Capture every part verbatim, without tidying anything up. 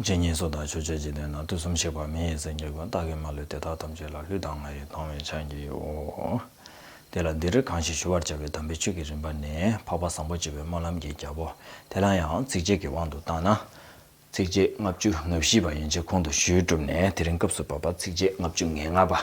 ཇི་སྙེད་སུ་དག་ཕྱོགས་བཅུའི་འཇིག་རྟེན་ན། དུས་གསུམ་གཤེགས་པ་མི་ཡི་སེམས་ཅན་ཀུན། བདག་གིས་མ་ལུས་དེ་དག་ཐམས་ཅད་ལ། ལུས་དང་ངག་ཡིད་གཏོང་བའི་ཕྱག་བགྱིའོ། དེ་ལ་འདིར་གང་ཞིག་ཞུ་བར་བྱ་བའི་དམ་པའི་ཆོས་ཀྱི་རིམ་པ་ནི། འཕགས་པ་བཟང་པོ་སྤྱོད་པའི་སྨོན་ལམ་གྱི་རྒྱལ་པོ། དེ་ལ་ཡང་ཚིགས་བཅད་ཀྱི་དབང་དུ་བཏང་ན། ཚིགས་བཅད་ལྔ་བཅུ་ང་བཞི་པ་ཡན་ཆད་གོང་དུ་ཞུས་གྲུབ་ནས། དེ་རིང་སྐབས་སུ་བབ་པ་ཚིགས་བཅད་ལྔ་བཅུ་ང་ལྔ་པ།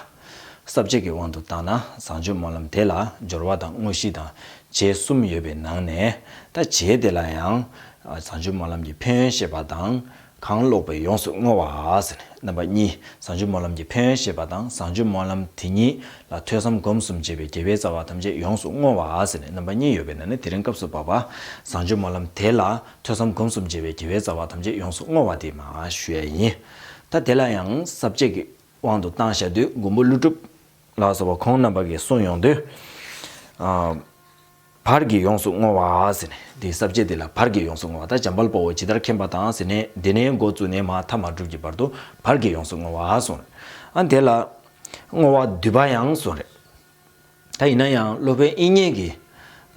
ས་བཅད་ཀྱི་དབང་དུ་བཏང་ན། བཟང་སྤྱོད་སྨོན་ལམ་དེ་ལ་སྦྱོར་བ་དང་དངོས་གཞི་དང་བྱེད་གསུམ་ཡོད་པའི་ནང་ནས། ད་བྱེད་དེ་ལ་ཡང་བཟང་སྤྱོད་སྨོན་ལམ་གྱི་ཕན་ཡོན་བཤད་པ་དང་། གང་ཀློག་པས་ཡོངས་སུ་བསྔོ་བ་ཟེར་ནས་རྣམ་པ་གཉིས། བཟང་སྤྱོད་སྨོན་ལམ་གྱི་ཕན་ཡོན་བཤད་པ་དང་། བཟང་སྤྱོད་སྨོན་ལམ་དེ་ཉིད་ལ་ཐོས་བསམ་སྒོམ་གསུམ་བྱས་པའི་དགེ་བའི་རྩ་བ་ཐམས་ཅད་ཡོངས་སུ་བསྔོ་བ་ཟེར་ནས་རྣམ་པ་གཉིས་ཡོད་པའི་ནང་ནས། དེ་རིང་སྐབས་སུ་བབ་པ་བཟང་སྤྱོད་སྨོན་ལམ་དེ་ལ་ཐོས་བསམ་སྒོམ་གསུམ་བྱས་པའི་དགེ་བའི་རྩ་བ་ཐམས་ཅད་ཡོངས་སུ་བསྔོ་བ་དེ་མར་ཞུ་ཡ་ཡིན། ད་དེ་ལ་ཡང་ས་བཅད་ཀྱི་དབང་དུ་བཏང་བཞག་དུས། མགོན་པོ་ཀླུ་སྒྲུབ་ལ་སོགས་པ་ཁོང་རྣམ་པ་གིས་གསུངས་ཡོང་དུས། ཨ། བར་གྱིས་ཡོངས་སུ་བསྔོ་བ་ཟེར་ནས། འདིའི་ས་བཅད་འདི་ལ་བར་གྱིས་ཡོངས་སུ་བསྔོ་བ། ད་འཇམ་དཔལ་དཔའ་བོས་ཇི་ལྟར་མཁྱེན་པ་དང་ཟེར་ནས། འདི་ནས་འགོ་བཙུགས་ནས་མར་མཐའ་མ་གྲུབ་ཀྱི་བར་དུ་བར་གྱིས་ཡོངས་སུ་བསྔོ་བ་གསུངས། ཨ། དེ་ལ་བསྔོ་བ་བསྡུས་པ་ཡང་གསུངས་རེད། ད་ཡིན་ན་ཡང་སློབ་དཔོན་དབྱིག་གཉེན་གྱིས་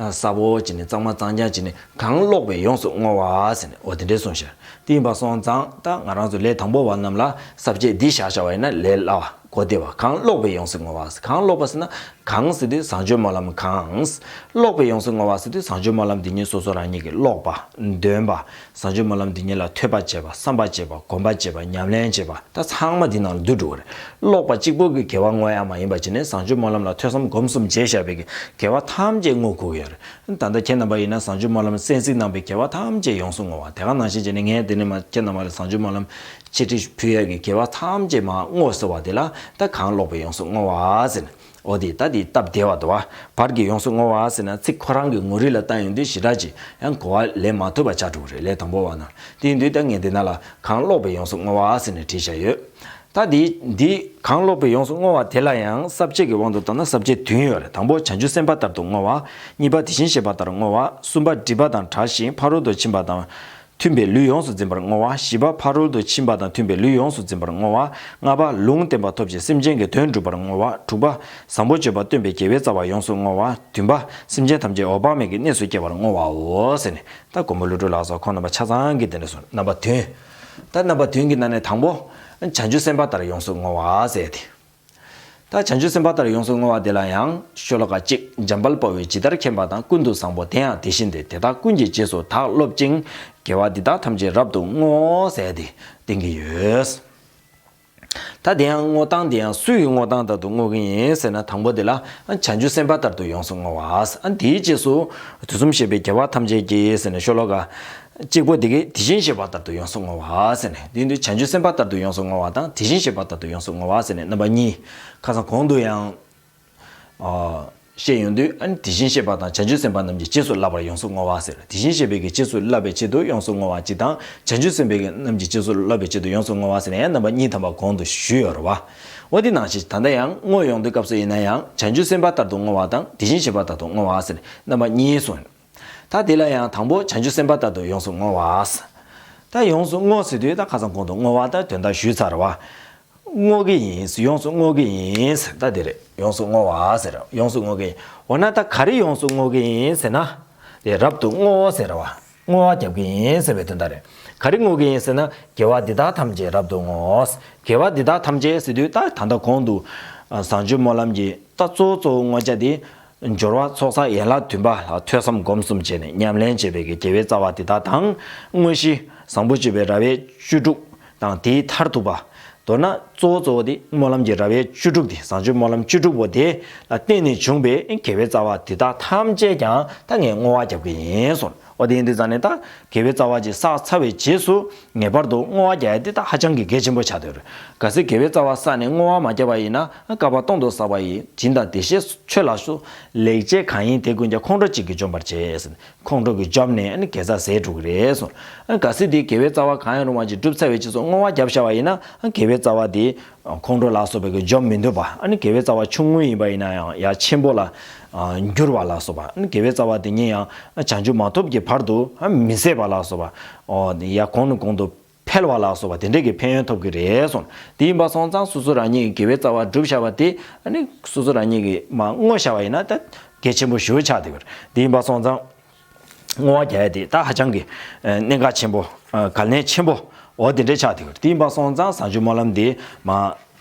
ས་བོ་བྱས་ནས། གཙང་མ་གཙང་རྐྱང་བྱས་ནས། གང་ཀློག་པས་ཡོངས་སུ་བསྔོ་བ་ཟེར་ནས། འོ་དེ་འདྲས་གསུངས་ཤག་དེ་ཡིན་པ་སོང་ཙང་། ད་ང་རང་ཚོ་ལས་དང་པོ་བ་རྣམས་ལ་ས་བཅད་འདི་བཞག་བཞག་པ་ཡིན་ན་ལས་སླ་བ། གོ་བདེ་བ། གང་ཀློག་པས་ཡོངས་སུ་བསྔོ་བ། གང་ཀློག་པ་ཟེར་ན། གང་ཟེར་དུས་བཟང་སྤྱོད་སྨོན་ལམ་གང་། ཀློག་པས་ཡོངས་སུ་བསྔོ་བ་ཟེར་དུས་བཟང་སྤྱོད་སྨོན་ལམ་འདི་ཉིད་སོ་སོ་རང་ཉིད་ཀྱིས་ཀློག་པ། འདོན་པ། བཟང་སྤྱོད་སྨོན་ལམ་འདི་ཉིད་ལ་ཐོས་པ་བྱེད་པ། བསམ་པ་བྱེད་པ། སྒོམ་པ་བྱེད་པ། ཉམས་ལེན་བྱེད་པ། ད་ཚང་མ་འདི་ནང་ལ་འདུ་འགྲོ་གི་རེད། ཀློག་པ་གཅིག་པོ་གིས་དགེ་བ་བསྔོ་ཡ་མ་ཡིན་པ་བྱས་ནས། བཟང་སྤྱོད་སྨོན་ལམ་ལ་ཐོས་བསམ་སྒོམ་གསུམ་བྱས་བཞག་པའི་གི་དགེ་བ་ཐམས་ཅད་བསྔོ་དགོས་ཀྱི་ཡོད་རེད། ད་ལྟ་ཁྱེད་རྣམ་པ་ཡིན་ན་བཟང་སྤྱོད་སྨོན་ལམ་གསན་གཟིགས་གནང་བའི་དགེ་བ་ཐམས་ཅད་ཡོངས་སུ་བསྔོ་བ། དེ་ག་ནང་བཞིན་བྱས་ནས་ངས་འདི་ནས་མར་ཁྱེད་རྣམ་པ་ལ་བཟང་སྤྱོད་སྨོན་ལམ་ཆེད་ཁྲིད་ཕུལ་ཡས་ཀྱི་དགེ་བ་ཐམས་ཅད་མར་བསྔོ་ཟེར་བ་དེ་ལ། ད་གང་ཀློག་པས་ཡོངས་སུ་བསྔོ་བ་ཟེར་ནས། འོ་དེ་ད་དེ་སྟབས་བདེ་བ་འདུག་བ། བར་གྱིས་ཡོངས་སུ་བསྔོ་བ་ཟེར་ན། ཚིག་ཁོ་རང་གི་ངོ་རིས་ལ་བལྟ་ཡོང་དུས་ཞེ་དྲག་ཅིག་ཡང་གོ་བ་ལེན་མ་ཐུབ་པ་ཆགས་འགྲོ་གི་རེད། ལས་དང་པོ་བ་ན། དེ་ཡིན་དུས་ད་ངས་འདི་ནང་ལ་གང་ཀློག་པས་ཡོངས་སུ་བསྔོ་བ་ཟེར་ནས་བྲིས་བཞག་ཡོད། ད་འདི་འདི་གང་ཀློག་པས་ཡོངས་སུ་བསྔོ་བ་དེ་ལ་ཡང་ས་བཅད་ཀྱི་དབང་དུ་བཏང་ན་ས་བཅད་བདུན་ཡོད་རེད། དང་པོ་བྱང་ཆུབ་སེམས་དཔའ་ལྟར་དུ་བསྔོ་བ། གཉིས་པ་དེ་བཞིན་གཤེགས་པ་ལྟར་བསྔོ་བ། གསུམ་པ་སྒྲིབ་པ་དང་བྲལ་ཞིང་ཕ་རོལ་ཏུ་ཕྱིན་པ་དང་མཐུན་པའི་ལུས་ཡོངས་སུ་འཛིན་པར་བསྔོ་བ། བཞི་པ་ཕ་རོལ་ཏུ་ཕྱིན་པ་དང་མཐུན་པའི་ལུས་ཡོངས་སུ་འཛིན་པར་བསྔོ་བ། ལྔ་པ་ལུང་བསྟན་པ་ཐོབ་ཅིང་སེམས་ཅན་གྱི་དོན་སྒྲུབ་པར་བསྔོ་བ། དྲུག་པ་བཟང་པོ་སྤྱོད་པ་སྟོན་པའི་དགེ་བའི་རྩ་བ་ཡོངས་སུ་བསྔོ་བ། བདུན་པ་སེམས་ཅན་ཐམས་ཅད་འོད་དཔག་མེད་ཀྱི་གནས་སུ་སྐྱེ་བར་བསྔོ་བའོ་ཟེར་ནས། ད་མགོན་པོ་ཀླུ་སྒྲུབ་ལ་སོགས་ཁོང་རྣམ་པ་ཆ་ཚང་གིས་དེ་འདྲ་གསུངས། རྣམ་པ་བདུན། ད་རྣམ་པ་བདུན་གྱི་ནང་ནས་དང་པོ་བྱང་ཆུབ་སེམས་དཔའ་ལྟར་ཡོངས་སུ་བསྔོ་བ་ཟེར་ཏེ། ད་བྱང་ཆུབ་སེམས་དཔའ་ལྟར་ཡོངས་སུ་བསྔོ་བ་དེ་ལ་ཡང་ཤོ་ལོ་ཀ་གཅིག་འཇམ་དཔལ་དཔའ་བོས་ཇི་ལྟར་མཁྱེན་པ་དང་། ཀུན་ཏུ་བཟང་པོ་དེ་ཡང་དེ་བཞིན་ཏེ། དེ་དག་ཀུན་གྱི་རྗེས་སུ་བདག་སློབ་ཅིང་། དགེ་བ་འདི་དག་ཐམས་ཅད་རབ་ཏུ་བསྔོ་ཟེར་ཏེ་བསྟན་གྱི་ཡོད། ད་དེ་ཡང་བསྔོ་སྟངས་དེ་ཡང་སུ་ཡི་བསྔོ་སྟངས་ལྟར་དུ་བསྔོ་གི་ཡིན་ཟེར་ན། དང་པོ་དེ་ལ་བྱང་ཆུབ་སེམས་དཔའ་ལྟར་དུ་ཡོངས་སུ་བསྔོ་བ། ཨ། དེའི་རྗེས་སུ་དུས་གསུམ་གཤེགས་པའི་རྒྱལ་བ་ཐམས་ཅད་ཀྱིས་ཟེར་ནས་ཤོ་ལོ་ཀ་གཅིག་པོ་དེ་གིས་དེ་བཞིན་གཤེགས་པ་ལྟར་དུ་ཡོངས་སུ་བསྔོ་བ་ཟེར་ནས། དེ་དུས་བྱང་ཆུབ་སེམས་དཔའ་ལྟར་དུ་ཡོངས་སུ་བསྔོ་བ་དང་། དེ་བཞིན་གཤེགས་པ་ལྟར་དུ་ཡོངས་སུ་བསྔོ་བ་ཟེར་ནས་རྣམ་པ་གཉིས། ཁ་སང་གོང་དུ་ཡང་ཨ། བཤད་ཡོང་དུས། ཨ་ནི་དེ་བཞིན་གཤེགས་པ་དང་བྱང་ཆུབ་སེམས་དཔའ་རྣམས་ཀྱི་རྗེས་སུ་བསླབ་པར་ཡོངས་སུ་བསྔོ་བ་ཟེར། དེ་བཞིན་གཤེགས་པའི་གི་རྗེས་སུ་བསླབ་པའི་ཆེད་དུ་ཡོངས་སུ་བསྔོ་བ་གཅིག་དང་། བྱང་ཆུབ་སེམས་དཔའི་གི་རྣམས་ཀྱི་རྗེས་སུ་བསླབ་པའི་ཆེད་དུ་ཡོངས་སུ་བསྔོ་བ་ཟེར་ནས་ཡང་རྣམ་པ་གཉིས་ཐམ་པ་གོང་དུ་ཞུས་ཡོད་རེད་བ། འོ་དེ་ནང་བཞིན་ད་ལྟ་ཡང་བསྔོ་ཡོང་དུས་སྐབས་སུ་ཡིན་ན་ཡང་། བྱང་ཆུབ་སེམས་དཔའ་ལྟར་དུ་བསྔོ་བ་དང་། དེ་བཞིན་གཤེགས་པ་ལྟར་དུ་བསྔོ་བ་ཟེར་རྣམ་པ་གཉིས་སོང་། ད་དེ་ལ་ཡང་དང་པོ་བྱང་ཆུབ་སེམས་དཔའ་ལྟར་དུ་ཡོངས་སུ་བསྔོ་བ། ད་ཡོངས་སུ་བསྔོ་ཟེར་དུས། ད་ཁ་སང་གོང་དུ་བསྔོ་བ་ད་དོན་དག་ཞུས་ཚར་བ། བསྔོ་གི་ཡིན། ཡོངས་སུ་བསྔོ་གི་ཡིན་ཟེར། ད་དེ་རེད། ཡོངས་སུ་བསྔོ་བ་ཟེར། ཡོངས་སུ་བསྔོ་གི་ཡིན། འོ་ན་ད་ག་རེ་ཡོངས་སུ་བསྔོ་གི་ཡིན་ཟེར་ན། དེ་རབ་ཏུ་བསྔོ་ཟེར་བ། བསྔོ་བ་རྒྱབ་ཀྱི་ཡིན་ཟེར་བའི་དོན་དག་རེད། ག་རེ་བསྔོ་གི་ཡིན་ཟེར་ན། དགེ་བ་འདི་དག་ཐམས་ཅད་རབ་ཏུ་བསྔོ། དགེ་བ་འདི་དག་ཐམས་ཅད་ཟེར་དུས། ད་ད་ལྟ་གོང་དུ་ཨ་བཟང་སྤྱོད་སྨོན་ལམ་གྱི་ད་གཙོ་བོ་གཙོ་བོ་བསྔོ་བྱ་དེ། སྦྱོར་བ་ཚོགས་བསགས་ཡན་ལག་བདུན་པ་ལ་ཐོས་བསམ་སྒོམ་གསུམ་བྱས་ནས་ཉམས་ལེན་བྱེད་པའི་གི་དགེ་བའི་རྩ་བ་འདི་དག་དང་། དངོས་གཞི་བཟང་པོ་སྤྱོད་པའི་ར་བས་བཅུ་དྲུག་དང་དེའི་མཐར་ཐུག་པ། མདོར་ན་གཙོ་བོ་གཙོ་བོ་དེ་སྨོན་ལམ་གྱི་ར་བས་བཅུ་དྲུག་དེ། བཟང་སྤྱོད་སྨོན་ལམ་བཅུ་དྲུག་པོ་དེ་ལ་བརྟེན་ནས་བྱུང་བའི་དགེ་བའི་རྩ་བ་འདི་དག་ཐམས་ཅད་ཀྱང་ད་ངས་བསྔོ་བ་རྒྱབ་ཀྱི་ཡིན་གསུངས། འོ་དེ་ཡིན་དུས་ཙང་ནས་ད་དགེ་བའི་རྩ་བ་ཅིག་བསགས་ཚར་བའི་རྗེས་སུ་ངེས་པར་དུ་བསྔོ་བ་རྒྱག་ཡ་དེ་ད་ཧ་ཅང་གི་གལ་ཆེན་པོ་ཆགས་བསྡད་ཡོད་རེད། གལ་སྲིད་དགེ་བའི་རྩ་བ་བསགས་ནས་བསྔོ་བ་མ་བརྒྱབ་པ་ཡིན་ན། སྐལ་པ་སྟོང་དུ་བསགས་པ་ཡི། སྦྱིན་དང་བདེ་གཤེགས་མཆོད་ལ་སོགས། ལེགས་སྤྱད་གང་ཡིན་དེ་ཀུན་ཀྱང་། ཁོང་ཁྲོ་གཅིག་གིས་འཇོམས་པར་བྱེད། ཁོང་ཁྲོ་གིས་འཇོམས་ནས་ཨ་ནི་དགེ་རྩ་ཟད་འགྲོ་གི་རེད་གསུངས། ཨ་ནི་གལ་སྲིད་དེ་དགེ་བའི་རྩ་བ་གང་ཡང་རུང་བ་ཅིག་བསྒྲུབས་ཚར་བའི་རྗེས་སུ་བསྔོ་བ་བརྒྱབ་བཞག་པ་ཡིན་ན། ཨ་ནི་དགེ་བའི་རྩ་བ་དེ་ཁོང་ཁྲོ་ལ་སོགས་པའི་གིས་འཇོམས་མི་ཐུབ་པ། ཨ་ནི་དགེ་བའི་རྩ་བ་ཆུང་ངུ་ཡིན་པ་ཡིན་ན་ཡང་ཡར་ཆེན་པོ་ལ་འགྱུར་བ་ལ་སོགས་པ། ཨ་ནི་དགེ་བའི་རྩ་བ་དེ་ཉིད་ཡང་བྱང་ཆུབ་མ་ཐོབ་ཀྱི་བར་དུ་མི་ཟད་པ་ལ་སོགས་པ། ཨོ། ཡར་གོང་ནས་གོང་དུ་འཕེལ་བ་ལ་སོགས་པ་དེ་འདྲས་ཀྱི་ཕན་ཡོན་ཐོབ་ཀྱི་རེད་གསུངས། དེ་ཡིན་པ་སོང་ཙང་སོ་སོ་རང་ཉིད་ཀྱི་དགེ་བའི་རྩ་བ་བསྒྲུབས་བཞག་པ་དེ། ཨ་ནི་སོ་སོ་རང་ཉིད་ཀྱིས་མར་བསྔོ་བཞག་པ་ཡིན་ན་ད་གལ་ཆེན་པོ་ཞེ་པོ་ཆགས་བསྡད་ཀྱི་རེད། དེ་ཡིན་པ་སོང་ཙང་བསྔོ་བ་རྒྱག་ཡ་དེ་ད་ཧ་ཅང་གི་གནད་འགག་ཆེན་པོ། གལ་གནད་ཆེན་པོ། འོ་དེ་འདྲའི་ཆགས་དེ་གི་རེད། དེ་ཡིན་པ་སོང་ཙང་བྱང་ཆུབ་སྨོན་ལམ་འདི་མ།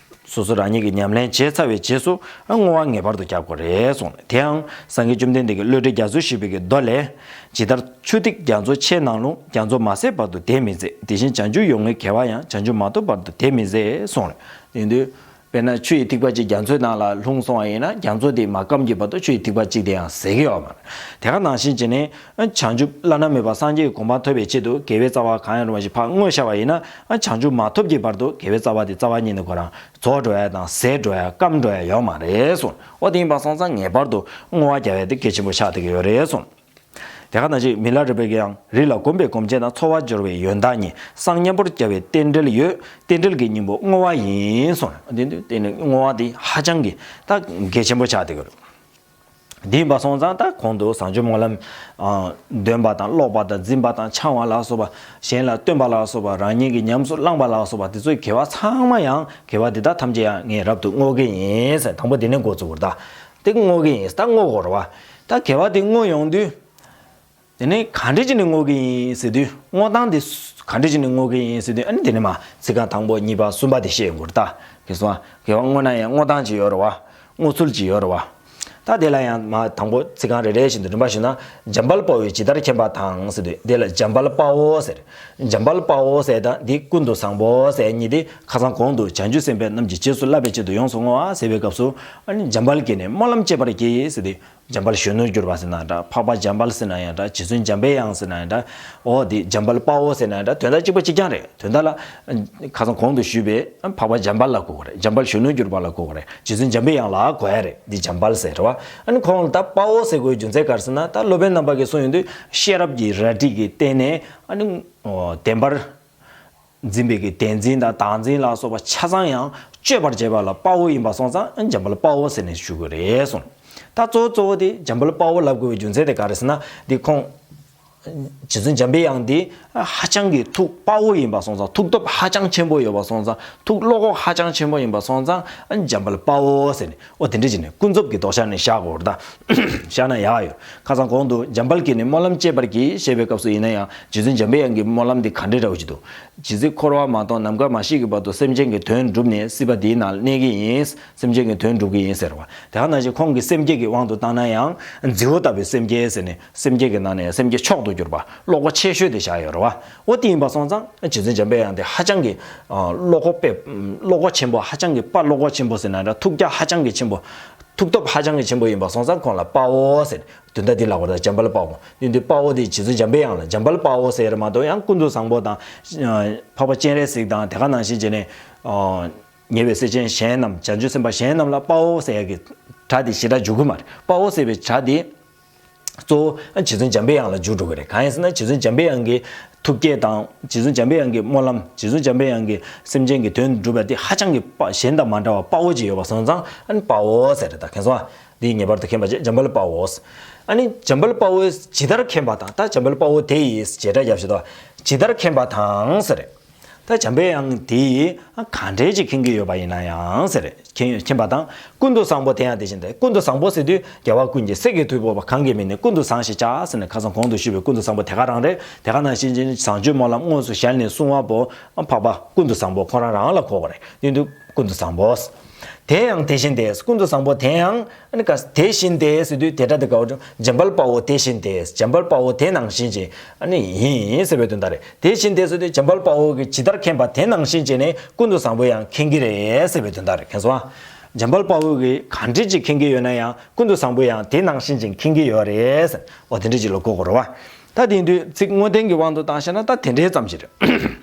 སོ་སོ་རང་ཉིད་ཀྱིས་ཉམས་ལེན་བྱས་ཚར་བའི་རྗེས་སུ་བསྔོ་བ་ངེས་པར་དུ་རྒྱག་དགོས་རེད་གསུངས། དེའང་སངས་རྒྱས་བཅོམ་ལྡན་འདས་ཀྱིས་བློ་གྲོས་རྒྱ་མཚོས་ཞུས་པའི་གི་མདོ་ལས། ཇི་ལྟར་ཆུ་ཐིགས་རྒྱ་མཚོ་ཆེ་ནང་ལྷུང་། རྒྱ་མཚོ་མ་ཟད་བར་དུ་དེ་མི་འཛད། དེ་བཞིན་བྱང་ཆུབ་ཡོངས་བསྔོའི་དགེ་བ་ཡང་། བྱང་ཆུབ་མ་ཐོབ་བར་དུ་དེ་མི་འཛད་གསུངས་རེད། དེ་དུས་དཔེར་ན་ཆུ་ཡི་ཐིགས་པ་གཅིག་རྒྱ་མཚོའི་ནང་ལ་ལྷུང་སོང་བ་ཡིན་ན། རྒྱ་མཚོ་དེ་མ་སྐམ་གྱི་བར་དུ་ཆུ་ཡི་ཐིགས་པ་གཅིག་དེ་ཡང་ཟད་ཀྱི་ཡོད་མ་རེད། དེ་ག་ནང་བཞིན་བྱས་ནས་བྱང་ཆུབ་བླ་ན་མེད་པ་སངས་རྒྱས་ཀྱི་གོ་འཕང་ཐོབ་པའི་ཆེད་དུ་དགེ་བའི་རྩ་བ་གང་ཡང་རུང་བ་ཞིག་ཕར་བསྔོས་བཞག་པ་ཡིན་ན། བྱང་ཆུབ་མ་ཐོབ་ཀྱི་བར་དུ་དགེ་བའི་རྩ་བ་དེ་རྩ་བ་ཉིད་ནས་ཁོ་རང་རྫོགས་འགྲོ་ཡ་དང་ཟད་འགྲོ་ཡ་སྐམ་འགྲོ་ཡ་ཡོད་མ་རེད་གསུངས། འོ་དེ་ཡིན་པ་སོང་ཙང་ངེས་པར་དུ་བསྔོ་བ་རྒྱག་ཡ་དེ་གལ་ཆེན་པོ་ཆགས་བསྡད་ཀྱི་ཡོད་རེད་གསུངས། དེ་ག་ནང་བཞིན་མི་ལ་རས་པས་ཀྱང་། རི་ལ་གོམས་པའི་གོམས་བྱེད་དང་། འཚོ་བ་སྦྱོར་བའི་ཡོན་བདག་ཉིད། བསང་མཉམ་པོར་བརྒྱབ་པའི་རྟེན་འབྲེལ་ཡོད། རྟེན་འབྲེལ་གྱི་སྙིང་པོ་བསྔོ་བ་ཡིན་གསུངས། དེ་དུས་དེ་ནི་བསྔོ་བ་དེ་ཧ་ཅང་གི་ད་གལ་ཆེན་པོ་ཆགས་བསྡད་ཀྱི་རེད། འདི་ཡིན་པ་སོང་ཙང་ད་གོང་དུ་བྱང་ཆུབ་སྨོན་ལམ། ཨ། འདོན་པ་དང་ཀློག་པ་དང་འཛིན་པ་དང་འཆང་བ་ལ་སོགས་པ། གཞན་ལ་སྟོན་པ་ལ་སོགས་པ། རང་ཉིད་ཀྱིས་ཉམས་སུ་བླངས་པ་ལ་སོགས་པ་དེ་ཚོའི་དགེ་བ་ཚང་མ་ཡང་དགེ་བ་འདི་དག་ཐམས་ཅད་ཡང་ངས་རབ་ཏུ་བསྔོ་གི་ཡིན་ཟེར། དང་པོ་འདི་ནས་འགོ་བཙུགས་པར་ད། དེ་བསྔོ་གི་ཡིན་ད་བསྔོ་དགོས་རེད་བ། ད་དགེ་བ་དེ་བསྔོ་ཡོང་དུས། དེ་ནས་ག་འདྲ་བྱས་ནས་བསྔོ་གི་ཡིན་ཟེར་དུས། བསྔོ་སྟངས་དེ་ག་འདྲ་བྱས་ནས་བསྔོ་གི་ཡིན་ཟེར་དུས། ཨ་ནི་དེ་ནས་མ་ཚིག་རྐང་དང་པོ་གཉིས་པ་གསུམ་པ་དེ་བཤད་ཡོང་གི་རེད་ད། གལ་སྲིད་དགེ་བ་བསྔོ་ན་ཡང་བསྔོ་སྟངས་ཅིག་ཡོད་རེད་བ། བསྔོ་ཚུལ་ཅིག་ཡོད་རེད་བ། ད་དེ་ལ་ཡང་མ་དང་པོ་ཚིག་རྐང་རེ་རེ་བཞིན་དུ་རིམ་པ་ཞུས་ན། འཇམ་དཔལ་དཔའ་བོས་ཇི་ལྟར་མཁྱེན་པ་དང་ཟེར་དུས། དེ་ལ་འཇམ་དཔལ་དཔའ་བོ་ཟེར། འཇམ་དཔལ་དཔའ་བོ་ཟེར་དང་འདི་ཀུན་ཏུ་བཟང་པོ་ཟེར་གཉིས་དེ་ཁ་སང་གོང་དུ་བྱང་ཆུབ་སེམས་དཔའ་རྣམས་ཀྱི་རྗེས་སུ་བསླབ་པའི་ཆེད་དུ་ཡོངས་སུ་བསྔོ་བ་ཟེར་བའི་སྐབས་སུ། ཨ་ནི་འཇམ་དཔལ་གྱིས་ནི་སྨོན་ལམ་བཅས་པར་བགྱི་ཟེར་དུས། འཇམ་དཔལ་གཞོན་ནུར་གྱུར་པ་ཟེར་ན་འདྲ། འཕགས་པ་འཇམ་དཔལ་ཟེར་ན་ཡང་འདྲ། རྗེ་བཙུན་འཇམ་པའི་དབྱངས་ཟེར་ན་ཡང་འདྲ། འོ་དེ་འཇམ་དཔལ་དཔའ་བོ་ཟེར་ན་ཡང་འདྲ། དོན་དག་གཅིག་པ་གཅིག་རྐྱང་རེད། དོན་དག་ལ་ཁ་སང་གོང་དུ་ཞུས་པའི་འཕགས་པ་འཇམ་དཔལ་ལ་གོ་དགོས་རེད། འཇམ་དཔལ་གཞོན་ནུར་གྱུར་པ་ལ་གོ་དགོས་རེད། རྗེ་བཙུན་འཇམ་པའི་དབྱངས་ལ་གོ་ཡ་རེད། འདི་འཇམ་དཔལ་ཟེར་བ། ཨ་ནི་ཁོང་ལ་ད་དཔའ་བོ་ཟེར་དགོས་རྒྱུ་མཚན་ག་རེ་ཟེར་ན། ད་སློབ་དཔོན་རྣམ་པ་གིས་གསུངས་ཡོང་དུས་ཤེས་རབ་ཀྱི་རལ་གྲི་གིས་བརྟེན་ནས། ཨ་ནི་བདེན་པར་འཛིན་པའི་གི་བདེན་འཛིན་དང་བདག་འཛིན་ལ་སོགས་པ་ཆ་ཚང་ཡང་གཅོད་པར་བྱེད་པ་ལ་དཔའ་བོ་ཡིན་པ་སོང་ཙང་། འཇམ་དཔལ་དཔའ་བོ་ཟེར་ནས་ཞུ་དགོས་རེད་གསུངས། ད་གཙོ་བོ་གཙོ་བོ་དེ་འཇམ་དཔལ་དཔའ་བོ་ལབ་དགོས་པའི་རྒྱུ་མཚན་དེ་ག་རེ་ཟེར་ན། འདི་ཁོང་རྗེ་བཙུན་འཇམ་པའི་དབྱངས་འདི་ཧ་ཅང་གི་ཐུགས་དཔའ་བོ་ཡིན་པ་སོང་ཙང་། ཐུགས་སྟོབས་ཧ་ཅང་ཆེན་པོ་ཡོད་པ་སོང་ཙང་། ཐུགས་བློ་ཁོག་ཧ་ཅང་ཆེན་པོ་ཡིན་པ་སོང་ཙང་། འཇམ་དཔལ་དཔའ་བོ་ཟེར་ནས། འོ་དེ་འདྲ་བྱས་ནས་ཀུན་རྫོབ་ཀྱི་ལྡོག་ཆ་ནས་བཞག་དགོས་རེད་ད། བཞག་ན་ཡག་ཡོད། ཁ་སང་གོང་དུ་འཇམ་དཔལ་གྱིས་ནི་སྨོན་ལམ་བཅས་པར་བགྱི་ཞེས་པའི་སྐབས་སུ་ཡིན་ན་ཡང་། རྗེ་བཙུན་འཇམ་པའི་དབྱངས་ཀྱི་སྨོན་ལམ་འདི་ག་འདྲའི་འདྲ་བོ་ཅིག་འདུག། ཇི་སྲིད་འཁོར་བ་མ་སྟོངས་ནམ་མཁའ་མ་ཤར་གྱི་བར་དུ། སེམས་ཅན་གྱི་དོན་བསྒྲུབས་ནས་སྲིད་པ་འདིའི་ནང་གནས་ཀྱི་ཡིན། སེམས་ཅན་གྱི་དོན་སྒྲུབ་ཀྱི་ཡིན་ཟེར་བ། དེ་ག་ནང་བཞིན་ཁོང་གི་སེམས་བསྐྱེད་ཀྱི་དབང་དུ་བཏང་ན་ཡང་། རྫི་བོ་ལྟ་བུའི་སེམས་བསྐྱེད་ཟེར་ནས། སེམས་བསྐྱེད་ཀྱི་ནང་ནས་སེམས་བསྐྱེད་མཆོག་ཏུ་གྱུར་པ། བློ་ཁོག་ཆེ་ཤོས་དེ་བཞག་ཡོད་རེད་བ། འོ་དེ་ཡིན་པ་སོང་ཙང་། རྗེ་བཙུན་འཇམ་པའི་དབྱངས་དེ་ཧ་ཅང་གི་བློ་ཁོག་དཔེ། བློ་ཁོག་ཆེན་པོ། ཧ་ཅང་གི་དཔའ་བློ་ཁོག་ཆེན་པོ་ཟེར་ན་འདྲ། ཐུགས་རྒྱ་ཧ་ཅང་གི་ཆེན་པོ། ཐུགས་སྟོབས་ཧ་ཅང་གི་ཆེན་པོ་ཡིན་པ་སོང་ཙང་ཁོང་ལ་དཔའ་བོ་ཟེར། དོན་དག་འདི་ལ་གོ་ད་འཇམ་དཔལ་དཔའ་བོ། འདི་འདི་དཔའ་བོ་དེ་རྗེ་བཙུན་འཇམ་པའི་དབྱངས་ལ་འཇམ་དཔལ་དཔའ་བོ་ཟེར་མ་གཏོགས། ཡང་ཀུན་ཏུ་བཟང་པོ་དང་། འཕགས་པ་སྤྱན་རས་གཟིགས་དང་། དེ་ག་ནང་བཞིན་བྱས་ནས། ཉེ་བའི་སེམས་ཅན་གཞན་རྣམས། བྱང་ཆུབ་སེམས་དཔའ་གཞན་རྣམས་ལ་དཔའ་བོ་ཟེར་ཡ་གི་སྒྲ་དེ་ཞེ་དྲག་འཇུག་གི་མ་རེད། དཔའ་བོ་ཟེར་བའི་སྒྲ་དེ། གཙོ་བོ་རྗེ་བཙུན་འཇམ་པའི་དབྱངས་ལ་འཇུག་འགྲོ་གི་རེད། གང་ཡིན་ཟེར་ན། རྗེ་བཙུན་འཇམ་པའི་དབྱངས་ཀྱི་ཐུགས་བསྐྱེད་དང་། རྗེ་བཙུན་འཇམ་པའི་དབྱངས་ཀྱི་སྨོན་ལམ། རྗེ་བཙུན་འཇམ་པའི་དབྱངས་ཀྱི་སེམས་ཅན་གྱི་དོན་སྒྲུབ་པ་དེ་ཧ་ཅང་གི་དཔའ། གཞན་དང་མ་འདྲ་བ་དཔའ་བོ་ཅིག་ཡོད་པ་སོང་ཙང་། ཨ་ནི་དཔའ་བོ་ཟེར་རེད་ད། མཁྱེན་སོང་ཨ། འདི་ངེས་པར་དུ་མཁྱེན་པ་བྱས། འཇམ་དཔལ་དཔའ་བོ། ཨ་ནི་འཇམ་དཔལ་དཔའ་བོས་ཇི་ལྟར་མཁྱེན་པ་དང་། ད་འཇམ་དཔལ་དཔའ་བོ་དེ་ཡིས་བྱེ་བྲག་རྒྱབ་བྱེད་དོ། ཇི་ལྟར་མཁྱེན་པ་དང་ཟེར་རེད། ད་འཇམ་པའི་དབྱངས་དེ་ཡིས་གང་འདྲ་ཅིག་མཁྱེན་གྱི་ཡོད་པ་ཡིན་ན་ཡང་ཟེར། མཁྱེན་མཁྱེན་པ་དང་། ཀུན་ཏུ་བཟང་པོ་དེ་ཡང་དེ་བཞིན་ཏེ། ཀུན་ཏུ་བཟང་པོ་ཟེར་དུས་རྒྱལ་བ་ཀུན་གྱི་སྲས་ཀྱི་ཐུ་བོ་བ་གང་གིས་མི་ནུས། ཀུན་ཏུ་བཟང་ཞེས་བྱ་ཟེར་ནས། ཁ་སང་གོང་དུ་ཞུས་པའི་ཀུན་ཏུ་བཟང་པོ་དེ་ག་རང་རེད། དེ་ག་ནང་བཞིན་བྱས་ནས་བྱང་ཆུབ་སྨོན་ལམ་དངོས་སུ་ཞལ་ནས་གསུང་བ་པོ་འཕགས་པ་ཀུན་ཏུ་བཟང་པོ་ཁོ་རང་རང་ལ་གོ་དགོས་རེད། དེ་དུས་ཀུན་ཏུ་བཟང་པོ། དེ་ཡང་དེ་བཞིན་ཏེ། ཀུན་ཏུ་བཟང་པོ་དེ་ཡང་། ཨ་ནི་ག་དེ་བཞིན་ཏེ་ཟེར་དུས་དེ་སྒྲ་དེ་ག་བ། འཇམ་དཔལ་དཔའ་བོ་དེ་བཞིན་ཏེ། འཇམ་དཔལ་དཔའ་བོ་དེ་ནང་བཞིན་ཅིག་ཨ་ནི་ཡིན་ཟེར་བའི་དོན་དག་རེད། དེ་བཞིན་ཏེ་ཟེར་དུས་འཇམ་དཔལ་དཔའ་བོ་གིས་ཇི་ལྟར་མཁྱེན་པ་དེ་ནང་བཞིན་བྱས་ནས་ཀུན་ཏུ་བཟང་པོ་ཡང་མཁྱེན་གྱི་རེད་ཟེར་བའི་དོན་དག་རེད། མཁྱེན་སོང་ཨ། འཇམ་དཔལ་དཔའ་བོ་གིས་གང་འདྲ་ཅིག་མཁྱེན་གྱི་ཡོད་ན་ཡང་། ཀུན་ཏུ་བཟང་པོ་ཡང་དེ་ནང་བཞིན་ཅིག་མཁྱེན་གྱི་ཡོད་རེད་ཟེར། འོ་དེ་འདྲ་ཅིག་ལ་གོ་དགོས་རེད་བ། ད་དེ་ཡིན་དུས་ཚིག་བསྔོ་རྟེན་གྱི་དབང་དུ་བཏང་བཤད་ན་ད་དེ་འདྲའི་ཙམ་ཞིག་རེད།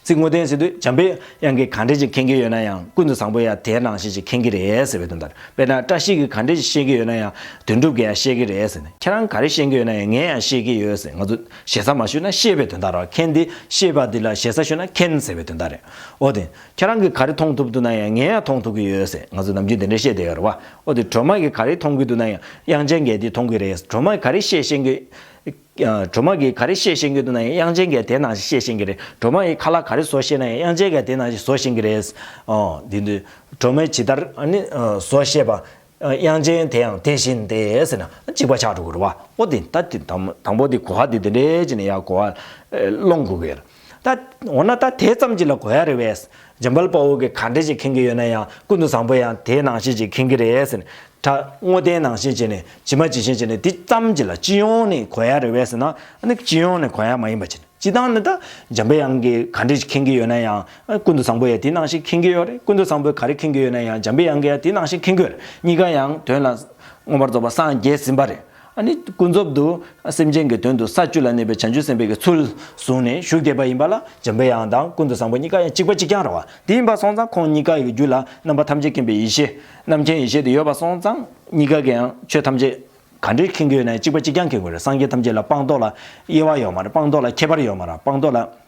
ཚིག་བསྔོ་རྟེན་ཟེར་དུས་འཇམ་པའི་དབྱངས་ཀྱིས་གང་འདྲ་ཅིག་མཁྱེན་གྱི་ཡོད་ན་ཡང་། ཀུན་ཏུ་བཟང་པོ་ཡང་དེ་ནང་བཞིན་ཅིག་མཁྱེན་གྱི་རེད་ཟེར་བའི་དོན་དག་རེད། དཔེར་ན་བཀྲ་ཤིས་ཀྱིས་གང་འདྲ་ཅིག་ཤེས་ཀྱི་ཡོད་ན་ཡང་དོན་གྲུབ་ཀྱིས་ཡང་ཤེས་ཀྱི་རེད་ཟེར་ནས། ཁྱེད་རང་ག་རེ་ཤེས་ཀྱི་ཡོད་ན་ཡང་ངས་ཡང་ཤེས་ཀྱི་ཡོད་ཟེར། ང་ཚོ་ཞེ་ས་མ་ཞུས་ན་ཤེས་པའི་དོན་དག་རེད། མཁན་དེ་ཤེས་པ་འདི་ལ་ཞེ་ས་ཞུས་ན་མཁྱེན་ཟེར་བའི་དོན་དག་རེད། འོ་དེ། ཁྱེད་རང་གིས་ག་རེ་མཐོང་ཐུབ་འདུག་ན་ཡང་ངས་ཡང་མཐོང་ཐུབ་ཀྱི་ཡོད་ཟེར། ང་ཚོ་ནམ་རྒྱུན་དེ་འདྲ་བཤད་བསྡད་ཡོད་རེད་བ། འོ་དེ། སྒྲོལ་མ་གིས་ག་རེ་མཐོང་གི་འདུག་ན་ཡང་དབྱངས་ཅན་གྱིས་དེ་མཐོང་གི་རེད། སྒྲོལ་མ་གིས་ག་རེ་བཤད་ཤེས་ཀྱི། ཨ། སྒྲོལ་མ་གིས་ག་རེ་བཤད་ཤེས་ཀྱི་འདུག་ན་ཡང་དབྱངས་ཅན་གྱིས་དེ་ནང་བཞིན་བཤད་ཤེས་ཀྱི་རེད། སྒྲོལ་མ་ཡིས་ཁ་ལག་ག་རེ་བཟོ་ཤེས་ན་ཡང་དབྱངས་ཅན་གྱིས་དེ་ནང་བཞིན་བཟོ་ཤེས་ཀྱི་རེད། ཨོ། འདི་འདི། སྒྲོལ་མས་ཇི་ལྟར་ཨ་ནི་ཨ་བཟོ་ཤེས་པ། ཨ། དབྱངས་ཅན་དེ་ཡང་དེ་བཞིན་ཏེ་ཟེར་ན་གཅིག་པ་ཆགས་འགྲོ་གི་རེད་བ། ཨོ་དེ་ད་དེ་དང་དང་པོ་དེ་གོ་བ་དེ་དེ་འདྲའི་ཅིག་ནས་ཡར་གོ་བ་ཨེ་སློང་དགོས་ཀྱི་ཡོད། ད་འོ་ན་ད་དེ་ཙམ་ཅིག་ལ་གོ་ཡ་རེད་བས། འཇམ་དཔལ་དཔའ་བོ་གིས་ག་འདྲ་ཞིག་མཁྱེན་གྱི་ཡོད་ན་ཡང་ཀུན་ཏུ་བཟང་པོ་ཡང་དེ་ནང་བཞིན་ཅིག་མཁྱེན་གྱི་རེད་ཟེར་ནས། ད་བསྔོ་རྟེན་ནང་བཞིན་བྱས་ནས་ཇི་མ་ཇི་བཞིན་བྱས་ནས་དེ་ཙམ་ཅིག་ལ་སྤྱི་ཡོངས་ནས་གོ་ཡ་རེད་བས་ཟེར་ན། ཨ་ནི་སྤྱི་ཡོངས་ནས་གོ་ཡ་མ་ཡིན་པ་བྱས་ནས། སྤྱི་བཏང་ནི་ད་འཇམ་པའི་དབྱངས་ཀྱིས་ག་འདྲ་ཞིག་མཁྱེན་གྱི་ཡོད་ན་ཡང་ཀུན་ཏུ་བཟང་པོ་ཡང་དེ་ནང་བཞིན་མཁྱེན་གྱི་ཡོད་རེད། ཀུན་ཏུ་བཟང་པོས་ག་རེ་མཁྱེན་གྱི་ཡོད་ན་ཡང་འཇམ་པའི་དབྱངས་ཀྱིས་ཡང་དེ་ནང་བཞིན་མཁྱེན་གྱི་ཡོད་རེད། གཉིས་ཀ་ཡང་དོན་ལ་མངོན་པར་རྫོགས་པར་སངས་རྒྱས་ཟིན་པ་རེད། ཨ་ནི་ཀུན་རྫོབ་ཏུ་སེམས་ཅན་གྱི་དོན་དུ་ས་བཅུ་ལ་གནས་པའི་བྱང་ཆུབ་སེམས་དཔའི་གི་ཚུལ་བཟུང་ནས་བཞུགས་བསྡད་པ་ཡིན་པ་ལ་འཇམ་པའི་དབྱངས་དང་ཀུན་ཏུ་བཟང་པོ་གཉིས་ཀ་ཡང་གཅིག་པ་གཅིག་རྐྱང་རེད་བ། དེ་ཡིན་པ་སོང་ཙང་ཁོང་གཉིས་ཀ་ཡི་རྒྱུད་ལ་རྣམ་པ་ཐམས་ཅད་མཁྱེན་པའི་ཡེ་ཤེས་རྣམ་མཁྱེན་ཡེ་ཤེས་དེ་ཡོད་པ་སོང་ཙང་གཉིས་ཀ་གི་ཡང་ཆོས་ཐམས་ཅད་ག་འདྲས་མཁྱེན་གྱི་ཡོད་ན་ཡང་གཅིག་པ་གཅིག་རྐྱང་མཁྱེན་དགོས་རེད། སངས་རྒྱས་ཐམས་ཅད་ལ་སྤངས་རྟོགས་ལ་དབྱེ་བ་ཡོད་མ་རེད། སྤངས་རྟོགས་ལ་ཁྱད་པར་ཡོད་མ་རེད། སྤངས་རྟོགས་ལ་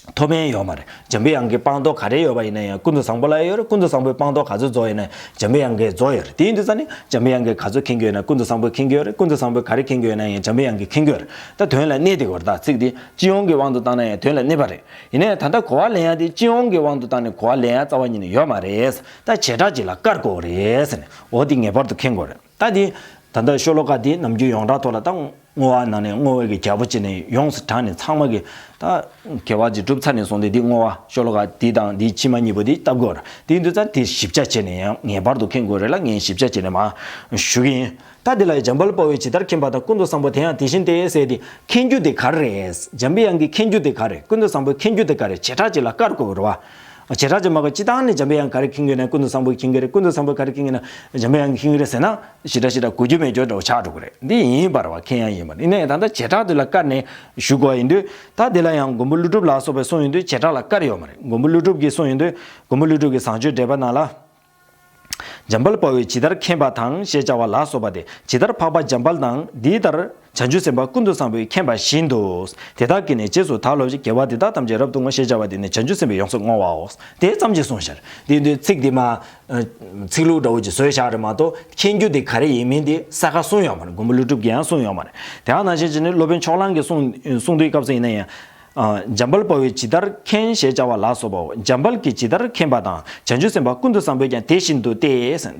མཐོ་དམན་ཡོད་མ་རེད། འཇམ་པའི་དབྱངས་ཀྱི་སྤངས་རྟོགས་ག་རེ་ཡོད་པ་ཡིན་ན་ཡང་ཀུན་ཏུ་བཟང་པོ་ལ་ཡོད་རེད། ཀུན་ཏུ་བཟང་པོའི་སྤངས་རྟོགས་ག་ཚོད་རྫོགས་ཡོད་ན་འཇམ་པའི་དབྱངས་ཀྱི་རྫོགས་ཡོད་རེད། དེ་ཡིན་དུས་ཙང་ནི་འཇམ་པའི་དབྱངས་ཀྱིས་ག་ཚོད་མཁྱེན་གྱི་ཡོད་ན་ཀུན་ཏུ་བཟང་པོས་མཁྱེན་གྱི་ཡོད་རེད། ཀུན་ཏུ་བཟང་པོས་ག་རེ་མཁྱེན་གྱི་ཡོད་ན་ཡང་འཇམ་པའི་དབྱངས་ཀྱིས་མཁྱེན་གྱི་ཡོད་རེད། ད་དོན་ལ་གནས་དེ་གོ་རེད། ད་ཚིག་འདི་སྤྱི་ཡོངས་ཀྱི་དབང་དུ་བཏང་ན་ཡང་དོན་ལ་གནས་པ་རེད། ཡིན་ནའི་ད་ལྟ་གོ་བ་ལེན་ཡ་དེ་སྤྱི་ཡོངས་ཀྱི་དབང་དུ་བཏང་ནས་གོ་བ་ལེན་ཡ་རྩ་བ་ཉིད་ནས་ཡོད་མ་རེད། ད་བྱེ་བྲག་ཅིག་ལ་བཀར་དགོས་རེད་ཟེར་ནས་འོ་དེ་ངེས་པར་དུ་མཁྱེན་དགོས་རེད། ད་དེ་ད་ལྟ་ཤོ་ལོ་ཀ་འདི་ནམ་རྒྱུན་ཡོངས་གྲགས་ཐོག་ལ་ད་བསྔོ་བ་ནང་ནས་བསྔོ་བའི་གི་རྒྱལ་པོ་བྱས་ནས་ཡོངས་སུ་གྲགས་ནས་ཚང་མ་གི་ད་དགེ་བ་ཅིག་སྒྲུབ་ཚར་ནས་བཟུང་སྟེ་འདི་བསྔོ་བ་ཤོ་ལོ་ཀ་འདི་དང་འདིའི་ཕྱི་མ་གཉིས་པོ་འདི་བཏབ་དགོས་རེད། དེ་ཡིན་དུས་ཙང་དེ་ཞིབ་ཆ་བྱས་ནས་ཡང་ངེས་པར་དུ་མཁྱེན་དགོས་རེད་ལ། ངས་ཞིབ་ཆ་བྱས་ནས་མར་ཞུ་གི་ཡིན། ད་འདི་ལ་འཇམ་དཔལ་དཔའ་བོས་ཇི་ལྟར་མཁྱེན་པ་དང་ཀུན་ཏུ་བཟང་པོ་དེ་ཡང་དེ་བཞིན་ཏེ་ཟེར་ཏེ་མཁྱེན་རྒྱུ་དེ་ག་རེ་རེད། འཇམ་པའི་དབྱངས་ཀྱིས་མཁྱེན་རྒྱུ་དེ་ག་རེ་རེད། ཀུན་ཏུ་བཟང་པོས་མཁྱེན་རྒྱུ་དེ་ག་རེ་རེད། བྱེ་བྲག་ཅིག་ལ་བཀར་དགོས་རེད་བ། བྱེ་བྲག་ཅིག་མ་བཀར་སྤྱི་བཏང་ནས་འཇམ་པའི་དབྱངས་ག་རེ་མཁྱེན་གྱི་ཡོད་ན་ཀུན་ཏུ་བཟང་པོས་མཁྱེན་གྱི་རེད། ཀུན་ཏུ་བཟང་པོས་ག་རེ་མཁྱེན་གྱི་ཡོད་ན་འཇམ་པའི་དབྱངས་ཀྱིས་མཁྱེན་གྱི་རེད་ཟེར་ན་ཞེ་དྲག་ཞེ་དྲག་གོ་རྒྱུ་མེད་འགྱོ་འདྲ་བོ་ཆགས་འགྲོ་གི་རེད། འདི་ཡིན་པ་རེད་བ། མཁྱེན་ཡ་ཡིན་པ་རེད། ཡིན་ནའི་ད་ལྟ་བྱེ་བྲག་དེ་ལ་བཀར་ནས་ཞུ་དགོས་པ་ཡིན་དུས། ད་དེ་ལ་ཡང་མགོན་པོ་ཀླུ་སྒྲུབ་ལ་སོགས་པས་གསུངས་ཡོང་དུས་བྱེ་བྲག་ལ་བཀར་ཡོད་མ་རེད། མགོན་པོ་ཀླུ་སྒྲུབ་ཀྱིས་གསུངས་ཡོང་དུས་མགོན་པོ་ཀླུ་སྒྲུབ་ཀྱི་བཟང་སྤྱོད་འགྲེལ་པ་ནང་ལ། འཇམ་དཔལ་དཔའ་བོས་ཇི་ལྟར་མཁྱེན་པ་དང་ཞེས་བྱ་བ་ལ་སོགས་པ་སྟེ། ཇི་ལྟར་འཕགས་པ་འཇམ་དཔལ་དང་འདི་ལྟར་བྱང་ཆུབ་སེམས་དཔའ་ཀུན་ཏུ་བཟང་པོས་མཁྱེན་པ་བཞིན་དུ། དེ་དག་གིས་ནི་རྗེས་སུ་བདག་སློབ་ཅིང་། དགེ་བ་འདི་དག་ཐམས་ཅད་རབ་ཏུ་བསྔོ་ཞེས་བྱ་བ་དེ་ནི་བྱང་ཆུབ་སེམས་དཔའི་ཡོངས་སུ་བསྔོ་བའོ། དེ་ཙམ་གྱིས་གསུངས་ཤར། དེ་དུས་ཚིག་འདི་མ་ཚིག་ལྷུག་འདྲ་བོ་ཅིག་བཟོས་བཞག་རེད་མ་གཏོགས་མཁྱེན་རྒྱུ་དེ་ག་རེ་ཡིན་མིན་དེ་ས་ཁ་གསུངས་ཡོད་མ་རེད། མགོན་པོ་ཀླུ་སྒྲུབ་ཀྱིས་ཡང་གསུངས་ཡོད་མ་རེད། དེ་ཡང་ནང་བཞིན་བྱས་ནས་སློབ་དཔོན་ཕྱོགས་གླང་གིས་གསུངས་གསུངས་དུས་སྐབས་སུ་ཡིན་ན་ཡང་། འཇམ་དཔལ་དཔའ་བོས་ཇི་ལྟར་མཁྱེན་ཞེས་བྱ་བ་ལ་སོགས་པའོ། འཇམ་དཔལ་གྱིས་ཇི་ལྟར་མཁྱེན་པ་དང་བྱང་ཆུབ་སེམས་དཔའ་ཀུན་ཏུ་བཟང་པོས་ཀྱང་དེ་བཞིན་དུ་སྟེ།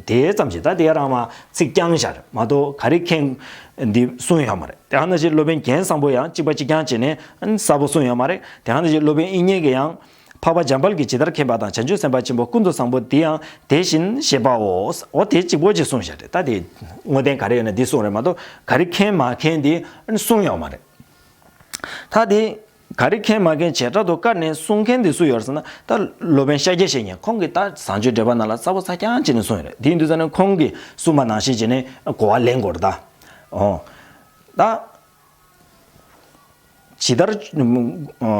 དེ་ཙམ་ཞིག་ད་དེ་རང་མ་ཚིག་རྐྱང་ཤར་མ་གཏོགས་ག་རེ་མཁྱེན་འདི་གསུངས་ཡོད་མ་རེད། དེ་ཡང་ནང་བཞིན་སློབ་དཔོན་རྒྱན་བཟང་པོ་ཡང་གཅིག་པ་གཅིག་རྐྱང་བྱས་ནས་གསལ་པོ་གསུངས་ཡོད་མ་རེད། དེ་ཡང་ནང་བཞིན་སློབ་དཔོན་དབྱིག་གཉེན་གྱིས་ཡང་། འཕགས་པ་འཇམ་དཔལ་གྱིས་ཇི་ལྟར་མཁྱེན་པ་དང་། བྱང་ཆུབ་སེམས་དཔའ་ཆེན་པོ་ཀུན་ཏུ་བཟང་པོ་འདི་ཡང་དེ་བཞིན་ཞེས་པའོ། འོ་དེ་གཅིག་པོ་ཅིག་གསུངས་བཞག་རེད། ད་དེ་བསྔོ་རྟེན་ག་རེ་ཡོད་ན་འདི་གསུངས་རེད་མ་གཏོགས་ག་རེ་མཁྱེན་མ་མཁྱེན་འདི་གསུངས་ཡོད་མ་རེད། ད་དེ་ག་རེ་མཁྱེན་མ་མཁྱེན་བྱེ་བྲག་ཏུ་བཀར་ནས་གསུང་མཁན་དེ་སུ་ཡོད་ཟེར་ན། ད་སློབ་དཔོན་ཤཱཀྱ་བཤེས་གཉེན་ཁོང་གིས་ད་བཟང་སྤྱོད་འགྲེལ་པ་ནང་ལ་གསལ་པོ་གསལ་རྐྱང་བྱས་ནས་གསུངས་ཡོད་རེད། དེ་ཡིན་དུས་ཙང་ནས་ཁོང་གིས་གསུངས་པ་ནང་བཞིན་བྱས་ནས་གོ་བ་ལེན་དགོས་རེད་ད། ཨོ། ད། ཇི་ལྟར།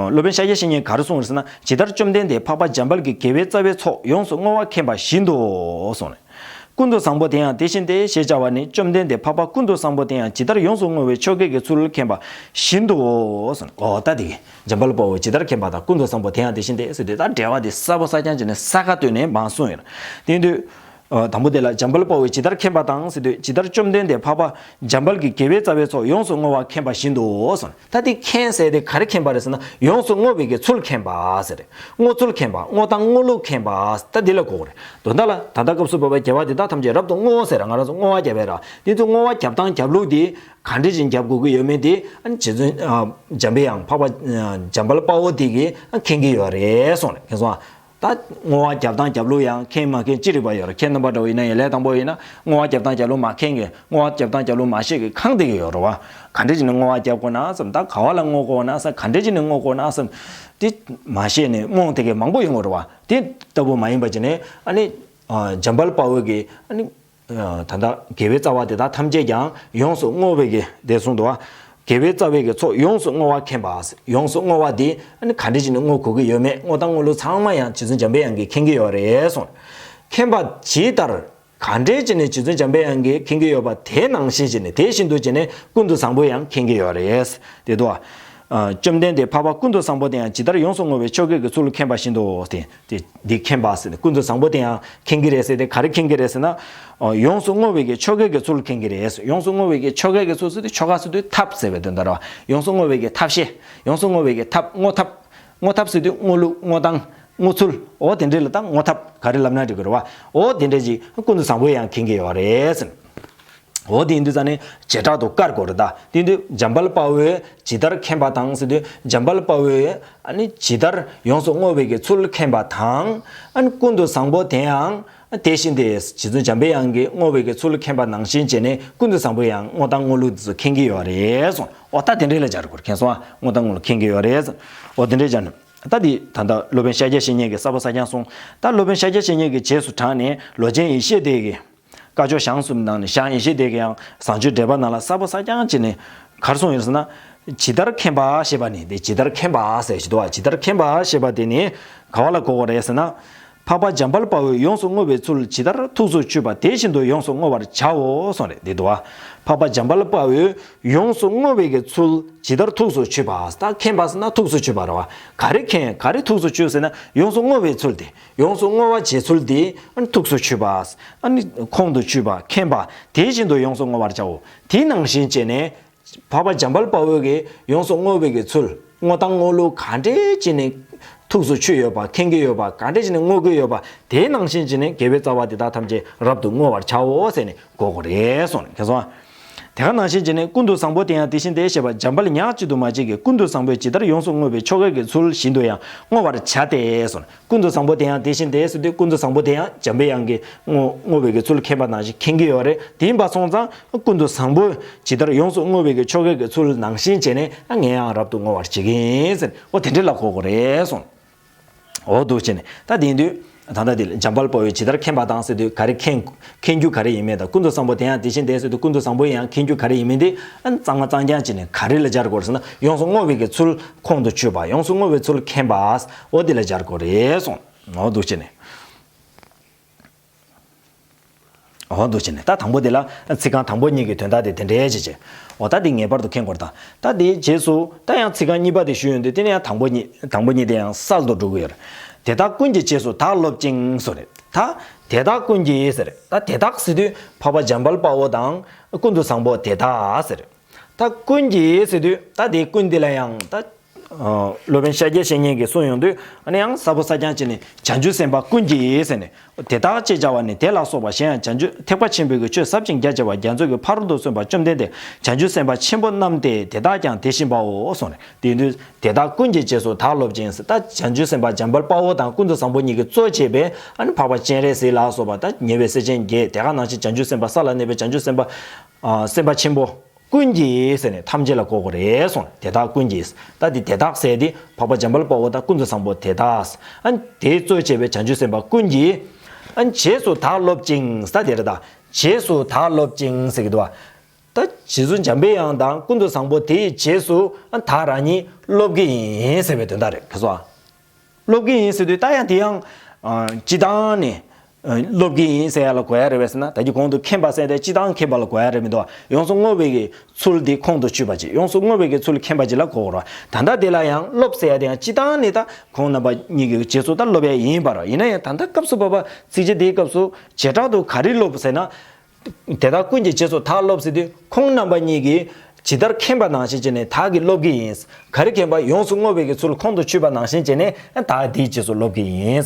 སློབ་དཔོན་ཤཱཀྱ་བཤེས་གཉེན་ག་རེ་གསུངས་རེད་ཟེར་ན། ཇི་ལྟར་བཅོམ་ལྡན་འདས་འཕགས་པ་འཇམ་དཔལ་གྱི་དགེ་བའི་རྩ་བའི་ཚོགས་ཡོངས་སུ་བསྔོ་བ་མཁྱེན་པ་བཞིན་དུ་གསུངས་ནས། ཀུན་ཏུ་བཟང་པོ་དེ་ཡང་དེ་བཞིན་ཏེ་ཞེས་བྱ་བ་ནི་བཅོམ་ལྡན་འདས་འཕགས་པ་ཀུན་ཏུ་བཟང་པོ་དེ་ཡང་ཇི་ལྟར་ཡོངས་སུ་བསྔོ་བའི་ཆོ་གའི་གི་ཚུལ་མཁྱེན་པ་བཞིན་དུ་གསུངས་ནས། འོ་ད་དེ་གི་འཇམ་དཔལ་དཔའ་བོས་ཇི་ལྟར་མཁྱེན་པ་དང་ཀུན་ཏུ་བཟང་པོ་དེ་ཡང་དེ་བཞིན་ཏེ་ཟེར་དུས་ད་འགྲེལ་བ་དེ་གསལ་པོ་གསལ་རྐྱང་བྱས་ནས་ས་ཁ་བཏོན་ནས་མར་གསུངས་ཡོད། དེ་ཡིན་དུས། ཨ། དང་པོ་དེ་ལ་འཇམ་དཔལ་དཔའ་བོས་ཇི་ལྟར་མཁྱེན་པ་དང་ཟེར་དུས་ཇི་ལྟར་བཅོམ་ལྡན་འདས་འཕགས་པ་འཇམ་དཔལ་གྱི་དགེ་བའི་རྩ་བའི་ཚོགས་ཡོངས་སུ་བསྔོ་བ་མཁྱེན་པ་བཞིན་དུ་གསུངས། ད་དེ་མཁྱེན་ཟེར་དེ་ག་རེ་མཁྱེན་པ་རེད་ཟེར་ན་ཡོངས་སུ་བསྔོ་བའི་གི་ཚུལ་མཁྱེན་པ་ཟེར། བསྔོ་ཚུལ་མཁྱེན་པ། བསྔོ་སྟངས་བསྔོ་ལུགས་མཁྱེན་པ། ད་དེ་ལ་གོ་དགོས་རེད། དོན་དག་ལ་ད་ལྟ་སྐབས་སུ་བབ་པའི་དགེ་བ་འདི་དག་ཐམས་ཅད་རབ་ཏུ་བསྔོ་ཟེར་ང་རང་ཚོ་བསྔོ་བ་རྒྱབ་པ་རེད། དེ་ཚོ་བསྔོ་བ་རྒྱབ་སྟངས་རྒྱབ་ལུགས་དེ་ག་འདྲ་ཞིག་རྒྱབ་དགོས་ཀྱི་ཡོད་མེད་དེ་རྗེ་བཙུན་འཇམ་པའི་དབྱངས་འཕགས་པ་འཇམ་དཔལ་དཔའ་བོ་དེ་གིས་མཁྱེན་གྱི་ཡོད་རེད་གསུངས་རེད། མཁྱེན་སོང་ཨ། ད་བསྔོ་བ་རྒྱབ་སྟངས་རྒྱབ་ལུགས་ཡང་མཁྱེན་མ་མཁྱེན་ཅི་རིགས་པ་ཡོད་རེད། ཁྱེད་རྣམ་པ་འདྲ་བོ་ཡིན་ན་ཡང་ལས་དང་པོ་ཡིན་ན་བསྔོ་བ་རྒྱབ་སྟངས་རྒྱབ་ལུགས་མ་མཁྱེན་གི་བསྔོ་བ་རྒྱབ་སྟངས་རྒྱབ་ལུགས་མ་ཤེས་གི་གང་བསྡད་གི་ཡོད་རེད་བ། ག་འདྲ་བྱས་ནས་བསྔོ་བ་རྒྱབ་དགོས་ན་བསམ། ད་ག་བ་ལ་བསྔོ་དགོས་ན་བསམ། ག་འདྲ་བྱས་ནས་བསྔོ་དགོས་ན་བསམ། དེ་མ་ཤེས་ནས་རྨོངས་བསྡད་གི་མང་པོ་ཡོང་གི་རེད་བ། དེ་ལྟ་བུ་མ་ཡིན་པ་བྱས་ནས་ཨ་ནི་འཇམ་དཔལ་དཔའ་བོ་གིས་ཨ་ནི། ད་ལྟ་དགེ་བའི་རྩ་བ་དེ་དག་ཐམས་ཅད་ཀྱང་ཡོངས་སུ་བསྔོ་བའི་གི་དེ་གསུངས་འདུག་བ། དགེ་བའི་རྩ་བའི་གི་ཚོགས་ཡོངས་སུ་བསྔོ་བ་མཁྱེན་པ། ཡོངས་སུ་བསྔོ་བ་དེ་ཨ་ནི་ག་འདྲ་བྱས་ནས་བསྔོ་དགོས་ཀྱི་ཡོད་མེད་བསྔོ་སྟངས་བསྔོ་ལུགས་ཚང་མ་ཡང་རྗེ་བཙུན་འཇམ་པའི་དབྱངས་ཀྱིས་མཁྱེན་གྱི་ཡོད་རེད་གསུངས། མཁྱེན་པ་ཇི་ལྟར་ག་འདྲ་བྱས་ནས་རྗེ་བཙུན་འཇམ་པའི་དབྱངས་ཀྱིས་མཁྱེན་གྱི་ཡོད་པ་དེ་ནང་བཞིན་བྱས་ནས་དེ་བཞིན་དུ་བྱས་ནས་ཀུན་ཏུ་བཟང་པོས་ཡང་མཁྱེན་གྱི་ཡོད་རེད། དེ་འདུག་བ། བཅོམ་ལྡན་འདས་འཕགས་པ་ཀུན་ཏུ་བཟང་པོ་དེ་ཡང་ཇི་ལྟར་ཡོངས་སུ་བསྔོ་བའི་ཆོ་གའི་གི་ཚུལ་མཁྱེན་པ་བཞིན་དུ་སྟེ། དེ་འདི་མཁྱེན་པ་ཟེར་ཏེ་ཀུན་ཏུ་བཟང་པོ་དེ་ཡང་མཁྱེན་གྱི་རེད་ཟེར་ཏེ་ག་རེ་མཁྱེན་གྱི་རེད་ཟེར་ན། ཡོངས་སུ་བསྔོ་བའི་གི་ཆོ་གའི་གི་ཚུལ་མཁྱེན་གྱི་རེད། ཡོངས་སུ་བསྔོ་བའི་གི་ཆོ་གའི་གི་ཚུལ་ཟེར་ཏེ་ཆོ་ག་ཟེར་དུས་ཐབས་ཟེར་བའི་དོན་དག་རེད་བ། ཡོངས་སུ་བསྔོ་བའི་གི་ཐབས་ཤེས། ཡོངས་སུ་བསྔོ་བའི་གི་ཐབས་བསྔོ་ཐབས། བསྔོ་ཐབས་ཟེར་དུས་བསྔོ་ལུགས་བསྔོ་སྟངས། བསྔོ་ཚུལ། འོ་དེ་འདྲས་ལ་ད་བསྔོ་ཐབས་ག་རེ་ལབ་ན་འགྲིག་གི་རེད་བ། འོ་དེ་འདྲས་ཀྱི་ཀུན་ཏུ་བཟང་པོས་ཡང་མཁྱེན་གྱི་ཡོད་རེད་ཟེར། འོ་དེ་ཡིན་དུས་ཙང་ནས་བྱེ་བྲག་ཏུ་དཀར་དགོས་རེད་ད། དེ་ཡིན་དུས་འཇམ་དཔལ་དཔའ་བོས་ཇི་ལྟར་མཁྱེན་པ་དང་ཟེར་དུས་འཇམ་དཔལ་དཔའ་བོས་ཨ་ནི་ཇི་ལྟར་ཡོངས་སུ་བསྔོ་བའི་གི་ཚུལ་མཁྱེན་པ་དང་། ཨ་ནི་ཀུན་ཏུ་བཟང་པོ་དེ་ཡང་དེ་བཞིན་ཏེ་རྗེ་བཙུན་འཇམ་པའི་དབྱངས་ཀྱིས་བསྔོ་བའི་གི་ཚུལ་མཁྱེན་པ་ནང་བཞིན་བྱས་ནས་ཀུན་ཏུ་བཟང་པོས་ཡང་བསྔོ་སྟངས་བསྔོ་ལུགས་འདི་ཚོ་མཁྱེན་གྱི་ཡོད་རེད་གསུངས། འོ་ད་དེ་འདྲས་ལ་སྦྱར་དགོས་རེད། མཁྱེན་སོང་ཨ། བསྔོ་སྟངས་བསྔོ་ལུགས་མཁྱེན་གྱི་ཡོད་རེད་གསུངས། འོ་དེ་འདྲས་སྦྱར་ནས། ད་འདི་ད་ལྟ་སློབ་དཔོན་ཤཱཀྱ་བཤེས་གཉེན་གྱིས་ས་ཕོ་སངས་རྒྱས་གསུངས། ད་སློབ་དཔོན་ཤཱཀྱ་བཤེས་གཉེན་གྱིས་རྗེས་སུ་དྲངས་ནས་ལོ་ཆེན་ཡེ་ཤེས་སྡེ་གི་བཀའ་ཆོས་ཞང་གསུམ་ནང་ནས་ཞང་ཡེ་ཤེས་སྡེ་གི་ཡང་བཟང་སྤྱོད་འགྲེལ་པ་ནང་ལ་ས་ཕོ་སངས་རྒྱས་ཀྱིས་ནི་ག་རེ་གསུངས་ཡོད་ཟེར་ན། ཇི་ལྟར་མཁྱེན་པ་ཞེས་པ་ནི་དེ་ཇི་ལྟར་མཁྱེན་པ་ཟེར་ཞིག་འདུག་བ། ཇི་ལྟར་མཁྱེན་པ་ཞེས་པ་དེ་ནི་ག་བ་ལ་གོ་དགོས་རེད་ཟེར་ན། འཕགས་པ་འཇམ་དཔལ་དཔའ་བོས་ཡོངས་སུ་བསྔོ་བའི་ཚུལ་ཇི་ལྟར་ཐུགས་སུ་ཆུད་པ་དེ་བཞིན་དུ་ཡོངས་སུ་བསྔོ་བར་བྱའོ་གསུངས་རེད་འདི་འདུག་བ། འཕགས་པ་འཇམ་དཔལ་དཔའ་བོས་ཡོངས་སུ་བསྔོ་བའི་གི་ཚུལ་ཇི་ལྟར་ཐུགས་སུ་ཆུད་པ། ད་མཁྱེན་པ་ཟེར་ན་ཐུགས་སུ་ཆུད་པ་རེད་བ། ག་རེ་མཁྱེན་ག་རེ་ཐུགས་སུ་ཆུད་ཟེར་ན་ཡོངས་སུ་བསྔོ་བའི་ཚུལ་དེ། ཡོངས་སུ་བསྔོ་བ་བྱེད་ཚུལ་དེ་ཨ་ནི་ཐུགས་སུ་ཆུད་པ། ཨ་ནི་ཁོང་དུ་ཆུད་པ་མཁྱེན་པ་དེ་བཞིན་དུ་ཡོངས་སུ་བསྔོ་བར་བྱའོ། དེ་ནང་བཞིན་བྱས་ནས། འཕགས་པ་འཇམ་དཔལ་དཔའ་བོས་ཀྱིས་ཡོངས་སུ་བསྔོ་བའི་གི་ཚུལ་བསྔོ་སྟངས་བསྔོ་ལུགས་ག་འདྲས་བྱས་ནས་ཐུགས་སུ་ཆུད་ཡོད་པ་མཁྱེན་གྱི་ཡོད་པ་ག་འདྲས་བྱས་ནས་བསྔོ་གི་ཡོད་པ་དེ་ནང་བཞིན་བྱས་ནས་དགེ་བའི་རྩ་བ་དེ་དག་ཐམས་ཅད་རབ་ཏུ་བསྔོ་བར་བྱའོ་ཟེར་ནས་གོ་དགོས་རེད་གསུངས་ནས་མཁྱེན་སོང་ཨ། དེ་ག་ནང་བཞིན་བྱས་ནས་ཀུན་ཏུ་བཟང་པོ་དེ་ཡང་དེ་བཞིན་ཏེ་ཞེས་པ་འཇམ་དཔལ་ཉག་གཅིག་ཏུ་མ་སྐྱེས་ཀྱི་ཀུན་ཏུ་བཟང་པོས་ཇི་ལྟར་ཡོངས་སུ་བསྔོ་བའི་ཆོ་གའི་གི་ཚུལ་བཞིན་དུ་ཡང་བསྔོ་བར་བྱ་སྟེ་གསུངས་ནས། ཀུན་ཏུ་བཟང་པོ་དེ་ཡང་དེ་བཞིན་ཏེ་ཟེར་དུས་ཀུན་ཏུ་བཟང་པོ་དེ་ཡང་འཇམ་པའི་དབྱངས་ཀྱིས་བསྔོ་བསྔོ་བའི་གི་ཚུལ་མཁྱེན་པ་ནང་བཞིན་མཁྱེན་གྱི་ཡོད་རེད། དེ་ཡིན་པ་སོང་ཙང་ཀུན་ཏུ་བཟང་པོས་ཇི་ལྟར་ཡོངས་སུ་བསྔོ་བའི་གི་ཆོ་གའི་གི་ཚུལ་ནང་བཞིན་བྱས་ནས་ཨ་ངས་ཡང་རབ་ཏུ་བསྔོ་བར་བྱེད་ཀྱི་ཡིན་ཟེར། འོ་དེ་འདྲ་ལ་གོ་དགོས་རེད་གསུངས། འོ་འདུག་བྱས་ནས་ད་དེ་ཡིན་དུས་ད་ལྟ་དེ་ལ་འཇམ་དཔལ་དཔའ་བོས་ཇི་ལྟར་མཁྱེན་པ་དང་ཟེར་དུས་ག་རེ་མཁྱེན་མཁྱེན་རྒྱུ་ག་རེ་ཡིན་མིན་དང་ཀུན་ཏུ་བཟང་པོ་དེ་ཡང་དེ་བཞིན་ཏེ་ཟེར་དུས་ཀུན་ཏུ་བཟང་པོ་ཡང་མཁྱེན་རྒྱུ་ག་རེ་ཡིན་མིན་དེ་ཨ་གཙང་མ་གཙང་རྐྱང་བྱས་ནས་ག་རེ་ལ་སྦྱར་དགོས་རེད་ཟེར་ན་ཡོངས་སུ་བསྔོ་བའི་གི་ཚུལ་ཁོང་དུ་ཆུད་པ་ཡོངས་སུ་བསྔོ་བའི་ཚུལ་མཁྱེན་པ། འོ་དེ་ལ་སྦྱར་དགོས་རེད་གསུངས། འོ་འདུག་བྱས་ནས། འོ་འདུག་བྱས་ནས་ད་དང་པོ་དེ་ལ་ཚིག་རྐང་དང་པོ་གཉིས་ཀྱི་དོན་དག་དེ་དེ་འདྲའི་བྱས་བྱས། འོ་ད་དེ་ངེས་པར་དུ་མཁྱེན་དགོས་རེད་ད། ད་དེའི་རྗེས་སུ་ད་ཡང་ཚིག་རྐང་གཉིས་པ་དེ་ཞུས་ཡོང་དུས་དེ་ནས་ཡང་དང་པོ་གཉིས་དང་པོ་གཉིས་དེ་ཡང་གསལ་དུ་འགྲོ་གི་ཡོད་རེད། དེ་དག་ཀུན་གྱི་རྗེས་སུ་བདག་སློབ་ཅིང་ཟེར་རེད་ད། དེ་དག་ཀུན་གྱི་ཟེར་རེད་ད། དེ་དག་ཟེར་དུས་འཕགས་པ་འཇམ་དཔལ་དཔའ་བོ་དང་ཀུན་ཏུ་བཟང་པོ་དེ་དག་ཟེར་རེད། ད་ཀུན་གྱི་ཟེར་དུས་ད་དེ་ཀུན་དེ་ལ་ཡང་ད་སློབ་དཔོན་ཤཱཀྱའི་བཤེས་གཉེན་གྱིས་གསུངས་ཡོང་དུས་ཨ་ནི་ཡང་ས་ཕོ་སངས་རྒྱས་ཀྱིས་ནི་བྱང་ཆུབ་སེམས་དཔའ་ཀུན་གྱི་ཟེར་ནས་དེ་དག་ཅེས་བྱ་བ་ནི་དེ་ལ་སོགས་པ་གཞན་ཡང་བྱང་ཆུབ་ཐེག་པ་ཆེན་པོའི་གི་ཆོས་ཟབ་ཅིང་རྒྱ་ཆེ་བ་རྒྱ་མཚོ་གི་ཕ་རོལ་ཏུ་སོན་པ་བཅོམ་ལྡན་འདས་བྱང་ཆུབ་སེམས་དཔའ་ཆེན་པོ་རྣམས་ཏེ་དེ་དག་ཀྱང་དེ་བཞིན་པའོ་གསུངས་ནས་དེ་དུས་དེ་དག་ཀུན་གྱི་རྗེས་སུ་བདག་སློབ་ཅིང་ཟེར་ད་བྱང་ཆུབ་སེམས་དཔའ་འཇམ་དཔལ་དཔའ་བོ་དང་ཀུན་ཏུ་བཟང་པོ་གཉིས་ཀྱིས་གཙོ་བྱས་པའི་ཨ་ནི་འཕགས་པ་སྤྱན་རས་གཟིགས་ལ་སོགས་པ་ད་ཉེ་བའི་སེམས་ཅན་བརྒྱད་དེ་ག་ནང་བཞིན་བྱང་ཆུབ་སེམས་དཔའ་ས་ལ་གནས་པའི་བྱང་ཆུབ་སེམས་དཔའ་སེམས་དཔའ་ཆེན་པོ། ཀུན་གྱི་ཟེར་ནས་ཐམས་ཅད་ལ་གོ་དགོས་རེད་གསུངས། དེ་དག་ཀུན་གྱི། ད་དེ་དེ་དག་ཟེར་དེ་འཕགས་པ་འཇམ་དཔལ་དཔའ་བོ་དང་ཀུན་ཏུ་བཟང་པོ་དེ་དག་ཨ་དེས་གཙོ་བྱས་པའི་བྱང་ཆུབ་སེམས་དཔའ་ཀུན་གྱི། ཨ་རྗེས་སུ་བདག་སློབ་ཅིང་ཟེར་ད་དེ་རེད་ད། རྗེས་སུ་བདག་སློབ་ཅིང་ཟེར་གྱི་འདུག་བ། ད་རྗེ་བཙུན་འཇམ་པའི་དབྱངས་དང་ཀུན་ཏུ་བཟང་པོ་དེའི་རྗེས་སུ་ཨ་བདག་རང་ཉིད་སློབ་ཀྱི་ཡིན་ཟེར་བའི་དོན་དག་རེད་ག་སོ། སློབ་ཀྱི་ཡིན་ཟེར་དུས་ད་ཡང་དེ་ཡང་ཨ་སྤྱི་བཏང་ནས་ཨ་སློབ་ཀྱི་ཡིན་ཟེར་ཡ་ལ་གོ་ཡ་རེད་བས་ཟེར་ན་ད་ཀྱི་གོང་དུ་མཁྱེན་པ་ཟེར་ཏེ་སྤྱི་བཏང་མཁྱེན་པ་ལ་གོ་ཡ་རེད་མི་འདུག་ཡོངས་སུ་བསྔོ་བའི་གི་ཚུལ་འདི་ཁོང་དུ་ཆུད་པ་ཅིག་ཡོངས་སུ་བསྔོ་བའི་གི་ཚུལ་མཁྱེན་པ་ཅིག་ལ་གོ་དགོས་རེད། ད་ལྟ་དེ་ལ་ཡང་སློབ་ཟེར་ཡ་དེ་ཡང་སྤྱི་བཏང་ནས་ད་ཁོང་རྣམ་པ་གཉིས་ཀྱི་རྗེས་སུ་ད་སློབ་ཡ་ཡིན་པ་རེད། ཡིན་ན་ཡང་ད་ལྟ་སྐབས་སུ་བབ་པ་ཚིགས་བཅད་དེའི་སྐབས་སུ་བྱེ་བྲག་ཏུ་ག་རེ་སློབ་ཟེར་ན། དེ་དག་ཀུན་གྱི་རྗེས་སུ་བདག་སློབ་ཟེར་དུས་ཁོང་རྣམ་པ་གཉིས་ཀྱིས་ཇི་ལྟར་མཁྱེན་པ་ནང་བཞིན་བྱས་ནས་བདག་གིས་སློབ་ཀྱི་ཡིན། ག་རེ་མཁྱེན་པ་ཡོངས་སུ་བསྔོ་བའི་གི་ཚུལ་ཁོང་དུ་ཆུད་པ་ནང་བཞིན་བྱས་ནས་བདག་དེའི་རྗེས་སུ་སློབ་ཀྱི་ཡིན།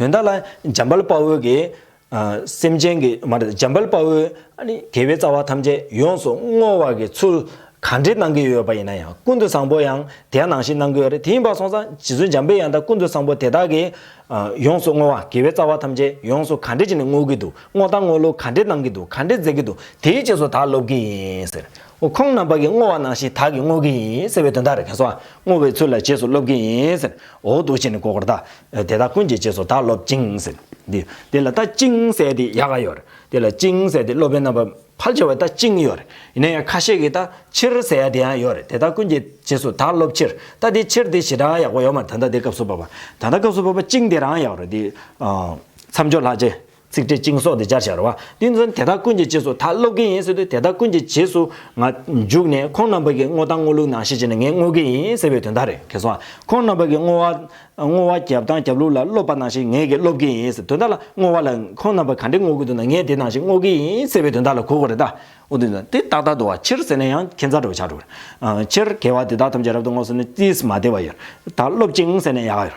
དོན་དག་ལ་འཇམ་དཔལ་དཔའ་བོས་ཀྱིས་ཨ་སེམས་ཅན་གྱི་མ་རེད་འཇམ་དཔལ་དཔའ་བོས་ཨ་ནི་དགེ་བའི་རྩ་བ་ཐམས་ཅད་ཡོངས་སུ་བསྔོ་བ་གི་ཚུལ་ག་འདྲས་གནང་གི་ཡོད་པ་ཡིན་ན་ཡང་ཀུན་ཏུ་བཟང་པོ་ཡང་དེ་ནང་བཞིན་གནང་གི་ཡོད་རེད། དེ་ཡིན་པ་སོང་ཙང་རྗེ་བཙུན་འཇམ་པའི་དབྱངས་དང་ཀུན་ཏུ་བཟང་པོ་དེ་དག་གིས་ཨ་ཡོངས་སུ་བསྔོ་བ་དགེ་བའི་རྩ་བ་ཐམས་ཅད་ཡོངས་སུ་ག་འདྲས་བྱས་ནས་བསྔོ་གི་འདུག་བསྔོ་སྟངས་བསྔོ་ལུགས་ག་འདྲས་གནང་གི་འདུག་ག་འདྲས་མཛད་ཀྱི་འདུག་དེའི་རྗེས་སུ་བདག་སློབ་ཀྱི་ཡིན་ཟེར། འོ་ཁོང་རྣམ་པ་གིས་བསྔོ་བ་ནང་བཞིན་བདག་གིས་བསྔོ་གི་ཡིན་ཟེར་བའི་དོན་དག་རེད། མཁྱེན་སོང་ཨ། བསྔོ་བའི་ཚུལ་ལ་རྗེས་སུ་སློབ་ཀྱི་ཡིན་ཟེར། འོ་འདུག་བྱས་ནས་གོ་དགོས་རེད་ད། དེ་དག་ཀུན་གྱི་རྗེས་སུ་བདག་སློབ་ཅིང་ཟེར། འདི་དེ་ལ་ད་ཅིང་ཟེར་དེ་ཡག་ག་ཡོད་རེད། དེ་ལ་ཅིང་ཟེར་དེ་སློབ་དཔོན་རྣམ་པ་ཕལ་ཆེ་བ་ད་ཅིང་ཡོད་རེད། ཡིན་ན་ཡང་ཁ་ཤས་ཀྱིས་ད་ཕྱིར་ཟེར་ཡ་དེ་ཡང་ཡོད་རེད། དེ་དག་ཀུན་གྱི་རྗེས་སུ་བདག་སློབ་ཕྱིར། ད་དེ་ཕྱིར་དེ་ཞེ་དྲག་ཡག་པོ་ཡོད་མ་རེད། ད་ལྟ་དེ་སྐབས་སུ་བབ་པ། ད་ལྟ་སྐབས་སུ་བབ་པ་ཅིང་དེ་རང་ཡག་རེད། དེ་ཨ་མཚམས་སྦྱོར་ལྷག་བཅས་ཚིག་ཕྲད་ཅིང་སོགས་དེ་སྦྱར་བཞག་རེད་བ། དེ་ཚོ་དེ་དག་ཀུན་གྱི་རྗེས་སུ་བདག་སློབ་ཀྱི་ཡིན་ཟེར་དུས་དེ་དག་ཀུན་གྱི་རྗེས་སུ་ང་འཇུག་ནས་ཁོང་རྣམ་པ་གི་བསྔོ་སྟངས་བསྔོ་ལུགས་ནང་བཞིན་བྱས་ནས་ངས་བསྔོ་གི་ཡིན་ཟེར་བའི་དོན་དག་རེད། མཁྱེན་སོང་ཨ། ཁོང་རྣམ་པ་གི་བསྔོ་བ་བསྔོ་བ་རྒྱབ་སྟངས་རྒྱབ་ལུགས་ལ་སློབ་པ་ནང་བཞིན་ངས་ཀྱིས་སློབ་ཀྱི་ཡིན་ཟེར། དོན་དག་ལ་བསྔོ་བ་ལ་ཁོང་རྣམ་པ་ག་འདྲས་བསྔོ་གི་འདུག་ན་ངས་དེ་ནང་བཞིན་བསྔོ་གི་ཡིན་ཟེར་བའི་དོན་དག་ལ་གོ་དགོས་རེད་ད། འོ་དེ་ད་དེ་ཏག་ཏག་འདུག་བ། ཕྱིར་ཟེར་ན་ཡང་ཁྱད་མཚར་འདྲ་བོ་ཆགས་འགྲོ་གི་རེད། ཨ་ཕྱིར་དགེ་བ་འདི་དག་ཐམས་ཅད་རབ་ཏུ་བསྔོ་ཟེར་ན་ཏིས་མ་བདེ་བ་ཡོད། ད་སློབ་ཅིང་ཟེར་ན་ཡག་ཡོད།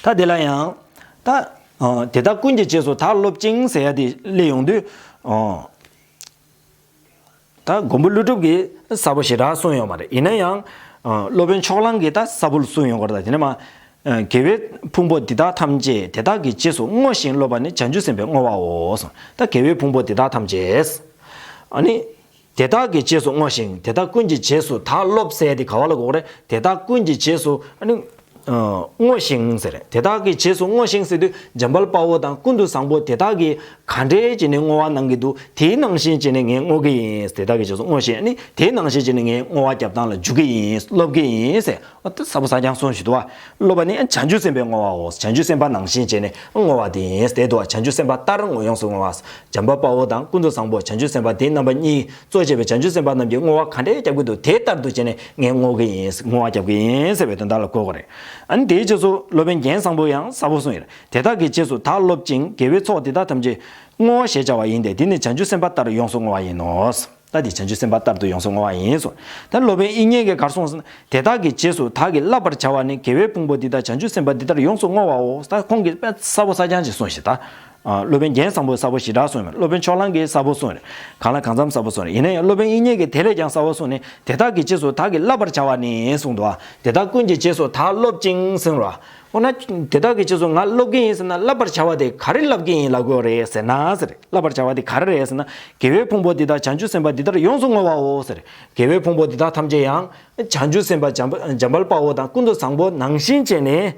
ད་དེ་ལ་ཡང་ད་ཨ་དེ་དག་ཀུན་གྱི་རྗེས་སུ་བདག་སློབ་ཅིང་ཟེར་ཡ་དེ་སླེབས་ཡོང་དུས་ ཨོ། ད་མགོན་པོ་ཀླུ་སྒྲུབ་ཀྱིས་གསལ་པོ་ཞེ་དྲག་གསུངས་ཡོད་མ་རེད། ཡིན་ན་ཡང་། ཨ། སློབ་དཔོན་ཕྱོགས་གླང་གིས་ད་གསལ་པོ་གསུངས་ཡོང་གི་རེད། ད་དེ་ནས་མ། ཨ། དགེ་བའི་ཕུང་པོ་འདི་དག་ཐམས་ཅད་དེ་དག་གི་རྗེས་སུ་བསྔོ་ཞིང་སློབ་པ་ནི་བྱང་ཆུབ་སེམས་དཔའི་བསྔོ་བའོ། ད་དགེ་བའི་ཕུང་པོ་འདི་དག་ཐམས་ཅད། ཨ་ནི། དེ་དག་གི་རྗེས་སུ་བསྔོ་ཞིང་དེ་དག་ཀུན་གྱི་རྗེས་སུ་ད་སློབ་ཟེར་དེ་ག་བ་ལ་གོ་གི་རེད། དེ་དག་ཀུན་གྱི་རྗེས་སུ། ཨ་ནི། ཨ། བསྔོ་ཞིང་ཟེར། དེ་དག་གི་རྗེས་སུ་བསྔོ་ཞིང་ཟེར་དུས་འཇམ་དཔལ་དཔའ་བོ་དང་ཀུན་ཏུ་བཟང་པོ་དེ་དག་གིས་ག་འདྲས་བྱས་ནས་བསྔོ་བ་གནང་གི་འདུག་དེའི་ནང་བཞིན་བྱས་ནས་ངས་བསྔོ་གི་ཡིན། དེ་དག་གི་རྗེས་སུ་བསྔོ་ཞིང་། ཨ་ནི་དེའི་ནང་བཞིན་བྱས་ནས་ངས་བསྔོ་བ་རྒྱབ་སྟངས་ལ་འཇུག་གི་ཡིན། སློབ་ཀྱི་ཡིན་ཟེར། ཨ། ད་གསལ་པོ་གསལ་རྐྱང་གསུངས་ཤིག་འདུག་བ། སློབ་པ་ནི་བྱང་ཆུབ་སེམས་དཔའི་བསྔོ་བའོ། བྱང་ཆུབ་སེམས་དཔའ་ནང་བཞིན་བྱས་ནས་བསྔོ་བ་དེ་ཡིན་ཟེར་འདུག་བ། བྱང་ཆུབ་སེམས་དཔའ་ལྟར་ཡོངས་སུ་བསྔོ་བ། འཇམ་དཔལ་དཔའ་བོ་དང་ཀུན་ཏུ་བཟང་པོ། བྱང་ཆུབ་སེམས་དཔའ་དེ་རྣམ་པ་གཉིས་གཙོ་བྱས་པའི་བྱང་ཆུབ་སེམས་དཔའ་རྣམས་ཀྱིས་བསྔོ་བ་ག་འདྲས་རྒྱབ་ཀྱི་འདུག་དེ་ལྟར་དུ་བྱས་ནས་ངས་བསྔོ་གི་ཡིན། བསྔོ་བ་རྒྱབ་ཀྱི་ཡིན་ཟེར་བའི་དོན་དག་ལ་གོ་དགོས་རེད། ཨ་ནི་དེའི་རྗེས་སུ་སློབ་དཔོན་རྒྱན་བཟང་པོས་ཡང་གསལ་པོ་གསུངས་ཡོད། དེ་དག་གི་རྗེས་སུ་བདག་སློབ་ཅིང་། དགེ་བའི་ཚོགས་དེ་དག་ཐམས་ཅད་བསྔོ་བ་ཞེས་བྱ་བ་ཡིན་ཏེ། འདི་ནི་བྱང་ཆུབ་སེམས་དཔའ་ལྟར་ཡོངས་སུ་བསྔོ་བ་ཡིན་ནོ། ད་འདི་བྱང་ཆུབ་སེམས་དཔའ་ལྟར་དུ་ཡོངས་སུ་བསྔོ་བ་ཡིན་གསུངས། ད་སློབ་དཔོན་དབྱིག་གཉེན་གྱིས་ག་རེ་གསུངས་ཟེར་ན། དེ་དག་གི་རྗེས་སུ་བདག་གིས་བསླབ་པར་བྱ་བ་ནི། དགེ་བའི་ཕུང་པོ་འདི་དག་བྱང་ཆུབ་སེམས་དཔའ་འདི་ལྟར་ཡོངས་སུ་བསྔོ་བའོ། ད་ཁོང་གིས་དཔེ་གསལ་པོ་གསལ་རྐྱང་ཅིག་གསུངས་ཤིག་ད། ཨ། སློབ་དཔོན་རྒྱན་བཟང་པོས་གསལ་པོ་ཞེ་དྲག་གསུངས་ཡོད། སློབ་དཔོན་ཕྱོགས་གླང་གིས་གསལ་པོ་གསུངས་ཡོད། གང་ལ་གང་འཚམ་གསལ་པོ་གསུངས་ཡོད། ཡིན་ན་ཡང་སློབ་དཔོན་དབྱིག་གཉེན་གྱིས་དེ་ལས་ཀྱང་གསལ་པོ་གསུངས་ནས། དེ་དག་གི་རྗེས་སུ་བདག་གིས་བསླབ་པར་བྱ་བ་ནི་གསུངས་འདུག་བ། དེ་དག་ཀུན་གྱི་རྗེས་སུ་བདག་སློབ་ཅིང་ཟེར་བ། འོ་ན་དེ་དག་གི་རྗེས་སུ་ང་སློབ་ཀྱི་ཡིན་ཟེར་ན། བསླབ་པར་བྱ་བ་དེ་ག་རེ་བསླབ་ཀྱི་ཡིན་ལབ་དགོས་རེད་ཟེར་ན་ཟེར། བསླབ་པར་བྱ་བ་དེ་ག་རེ་རེད་ཟེར་ན། དགེ་བའི་ཕུང་པོ་འདི་དག་བྱང་ཆུབ་སེམས་དཔའ་འདི་ལྟར་ཡོངས་སུ་བསྔོ་བའོ་ཟེར། དགེ་བའི་ཕུང་པོ་འདི་དག་ཐམས་ཅད་ཡང་། བྱང་ཆུབ་སེམས་དཔའ་འཇམ་པ་འཇམ་དཔལ་དཔའ་བོ་དང་ཀུན་ཏུ་བཟང་པོ་ནང་བཞིན་བྱས་ནས།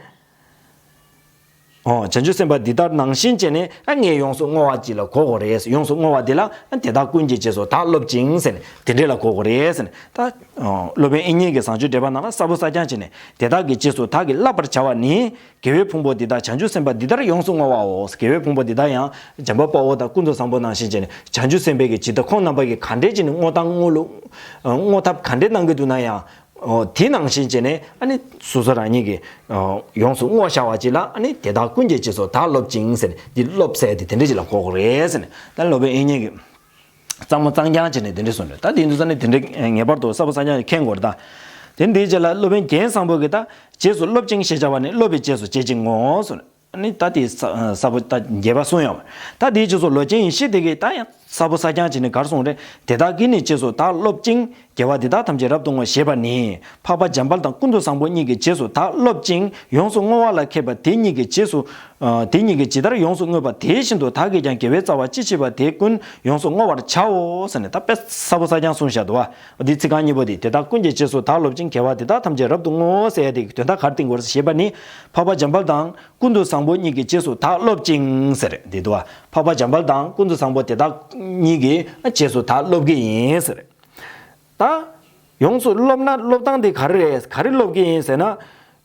ཨོ། བྱང་ཆུབ་སེམས་དཔའ་འདི་ལྟར་ནང་བཞིན་བྱས་ནས། ཨ། ངས་ཡོངས་སུ་བསྔོ་བ་ཅིག་ལ་གོ་དགོས་རེད། ཡོངས་སུ་བསྔོ་བ་འདི་ལ། ཨ། དེ་དག་ཀུན་གྱི་རྗེས་སུ་བདག་སློབ་ཅིང་ཟེར་ནས་དེ་འདྲས་ལ་གོ་དགོས་རེད་ཟེར་ནས། ད། ཨོ། སློབ་དཔོན་དབྱིག་གཉེན་གྱིས་བཟང་སྤྱོད་འགྲེལ་པ་ནང་ལ་གསལ་པོ་གསལ་རྐྱང་བྱས་ནས། དེ་དག་གི་རྗེས་སུ་བདག་གིས་བསླབ་པར་བྱ་བ་ནི། དགེ་བའི་ཕུང་པོ་འདི་དག་བྱང་ཆུབ་སེམས་དཔའ་འདི་ལྟར་ཡོངས་སུ་བསྔོ་བའོ། དགེ་བའི་ཕུང་པོ་འདི་དག་ཡང་འཇམ་དཔལ་དཔའ་བོ་དང་ཀུན་ཏུ་བཟང་པོ་ནང་བཞིན་བྱས་ནས། བྱང་ཆུབ་སེམས་དཔའི་གི་ཇི་ལྟར་ཁོང་རྣམ་པ་གིས་ག་འདྲས་བྱས་ནས་བསྔོ་སྟངས་བསྔོ་ལུགས། བསྔོ་ཐབས་ག་འདྲས་གནང་གི་འདུག་ན་ཡང་། ཨོ། དེ་ནང་བཞིན་བྱས་ནས། ཨ་ནི་སོ་སོ་རང་ཉིད་ཀྱིས། ཨོ། ཡོངས་སུ་བསྔོ་བྱ་བ་ཅིག་ལ། ཨ་ནི་དེ་དག་ཀུན་གྱི་རྗེས་སུ་བདག་སློབ་ཅིང་ཟེར་ནས། འདི་སློབ་ཟེར་དེ་དེ་འདྲ་ཅིག་ལ་གོ་དགོས་རེད་ཟེར་ནས། ད་སློབ་དཔོན་དབྱིག་གཉེན་གྱིས་གཙང་མ་གཙང་རྐྱང་བྱས་ནས་དེ་འདྲ་གསུངས་རེད། ད་དེ་འདུག་ས་ནས་དེ་འདྲ་ངེས་པར་དུ་གསལ་པོ་གསལ་རྐྱང་མཁྱེན་དགོས་རེད་ད། དེ་འདིའི་རྗེས་ལ་སློབ་དཔོན་རྒྱན་བཟང་པོ་གིས་ད། རྗེས་སུ་སློབ་ཅིང་ཞེས་བྱ་བ་ནི། སློབ་པའི་རྗེས་སུ་བྱེད་ཅིང་བསྔོའོ་གསུངས། ནི་ད་དེ་ས་ས་པོ་ད་རྒྱས་པ་གསུངས་ཡོང་བ། ད་དེའི་རྗེས་སུ་ལོ་ཆེན་ཡེ་ཤེས་དེ་གིས་ད་ཡང་གསལ་པོ་གསལ་རྐྱང་བྱས་ནས་ག་རེ་གསུངས་རེད། དེ་དག་གིས་ནི་རྗེས་སུ་བདག་སློབ་ཅིང་། དགེ་བ་འདི་དག་ཐམས་ཅད་རབ་ཏུ་བསྔོ་ཞེས་པ་ནི། འཕགས་པ་འཇམ་དཔལ་དང་ཀུན་ཏུ་བཟང་པོ་གཉིས་ཀྱི་རྗེས་སུ་བདག་སློབ་ཅིང་ཡོངས་སུ་བསྔོ་བ་ལ་མཁས་པ་དེ་གཉིས་ཀྱི་རྗེས་སུ། ཨ། དེ་གཉིས་ཀྱིས་ཇི་ལྟར་ཡོངས་སུ་བསྔོས་པ་དེ་བཞིན་དུ་བདག་གིས་ཀྱང་དགེ་བའི་རྩ་བ་ཅི་མཆིས་པ་དེ་ཀུན་ཡོངས་སུ་བསྔོ་བར་བྱའོ་ཟེར་ནས། ད་དཔེ་གསལ་པོ་གསལ་རྐྱང་གསུངས་བཞག་འདུག་བ། འདི་ཚིག་རྐང་གཉིས་པོ་དེ། དེ་དག་ཀུན་གྱི་རྗེས་སུ་བདག་སློབ་ཅིང་། དགེ་བ་འདི་དག་ཐམས་ཅད་རབ་ཏུ་བསྔོའོ་ཟེར་ཡ་དེ་གི་དོན་དག་ག་རེ་བསྟན་དགོས་རེད་ཞེས་པ་ནི། འཕགས་པ་འཇམ་དཔལ་དང་། ཀུན་ཏུ་བཟང་པོ་གཉིས་ཀྱི་རྗེས་སུ་བདག་སློབ་ཅིང་ཟེར་འདི་འདུག་བ། འཕགས་པ་འཇམ་དཔལ་དང་ཀུན་ཏུ་བཟང་པོ་དེ་དག་གཉིས་ཀྱི་རྗེས་སུ་བདག་སློབ་ཀྱི་ཡིན་ཟེར། ད། ཡོངས་སུ་སློབ་ན་སློབ་སྟངས་དེ་ག་རེ་རེད། ག་རེ་སློབ་ཀྱི་ཡིན་ཟེར་ན།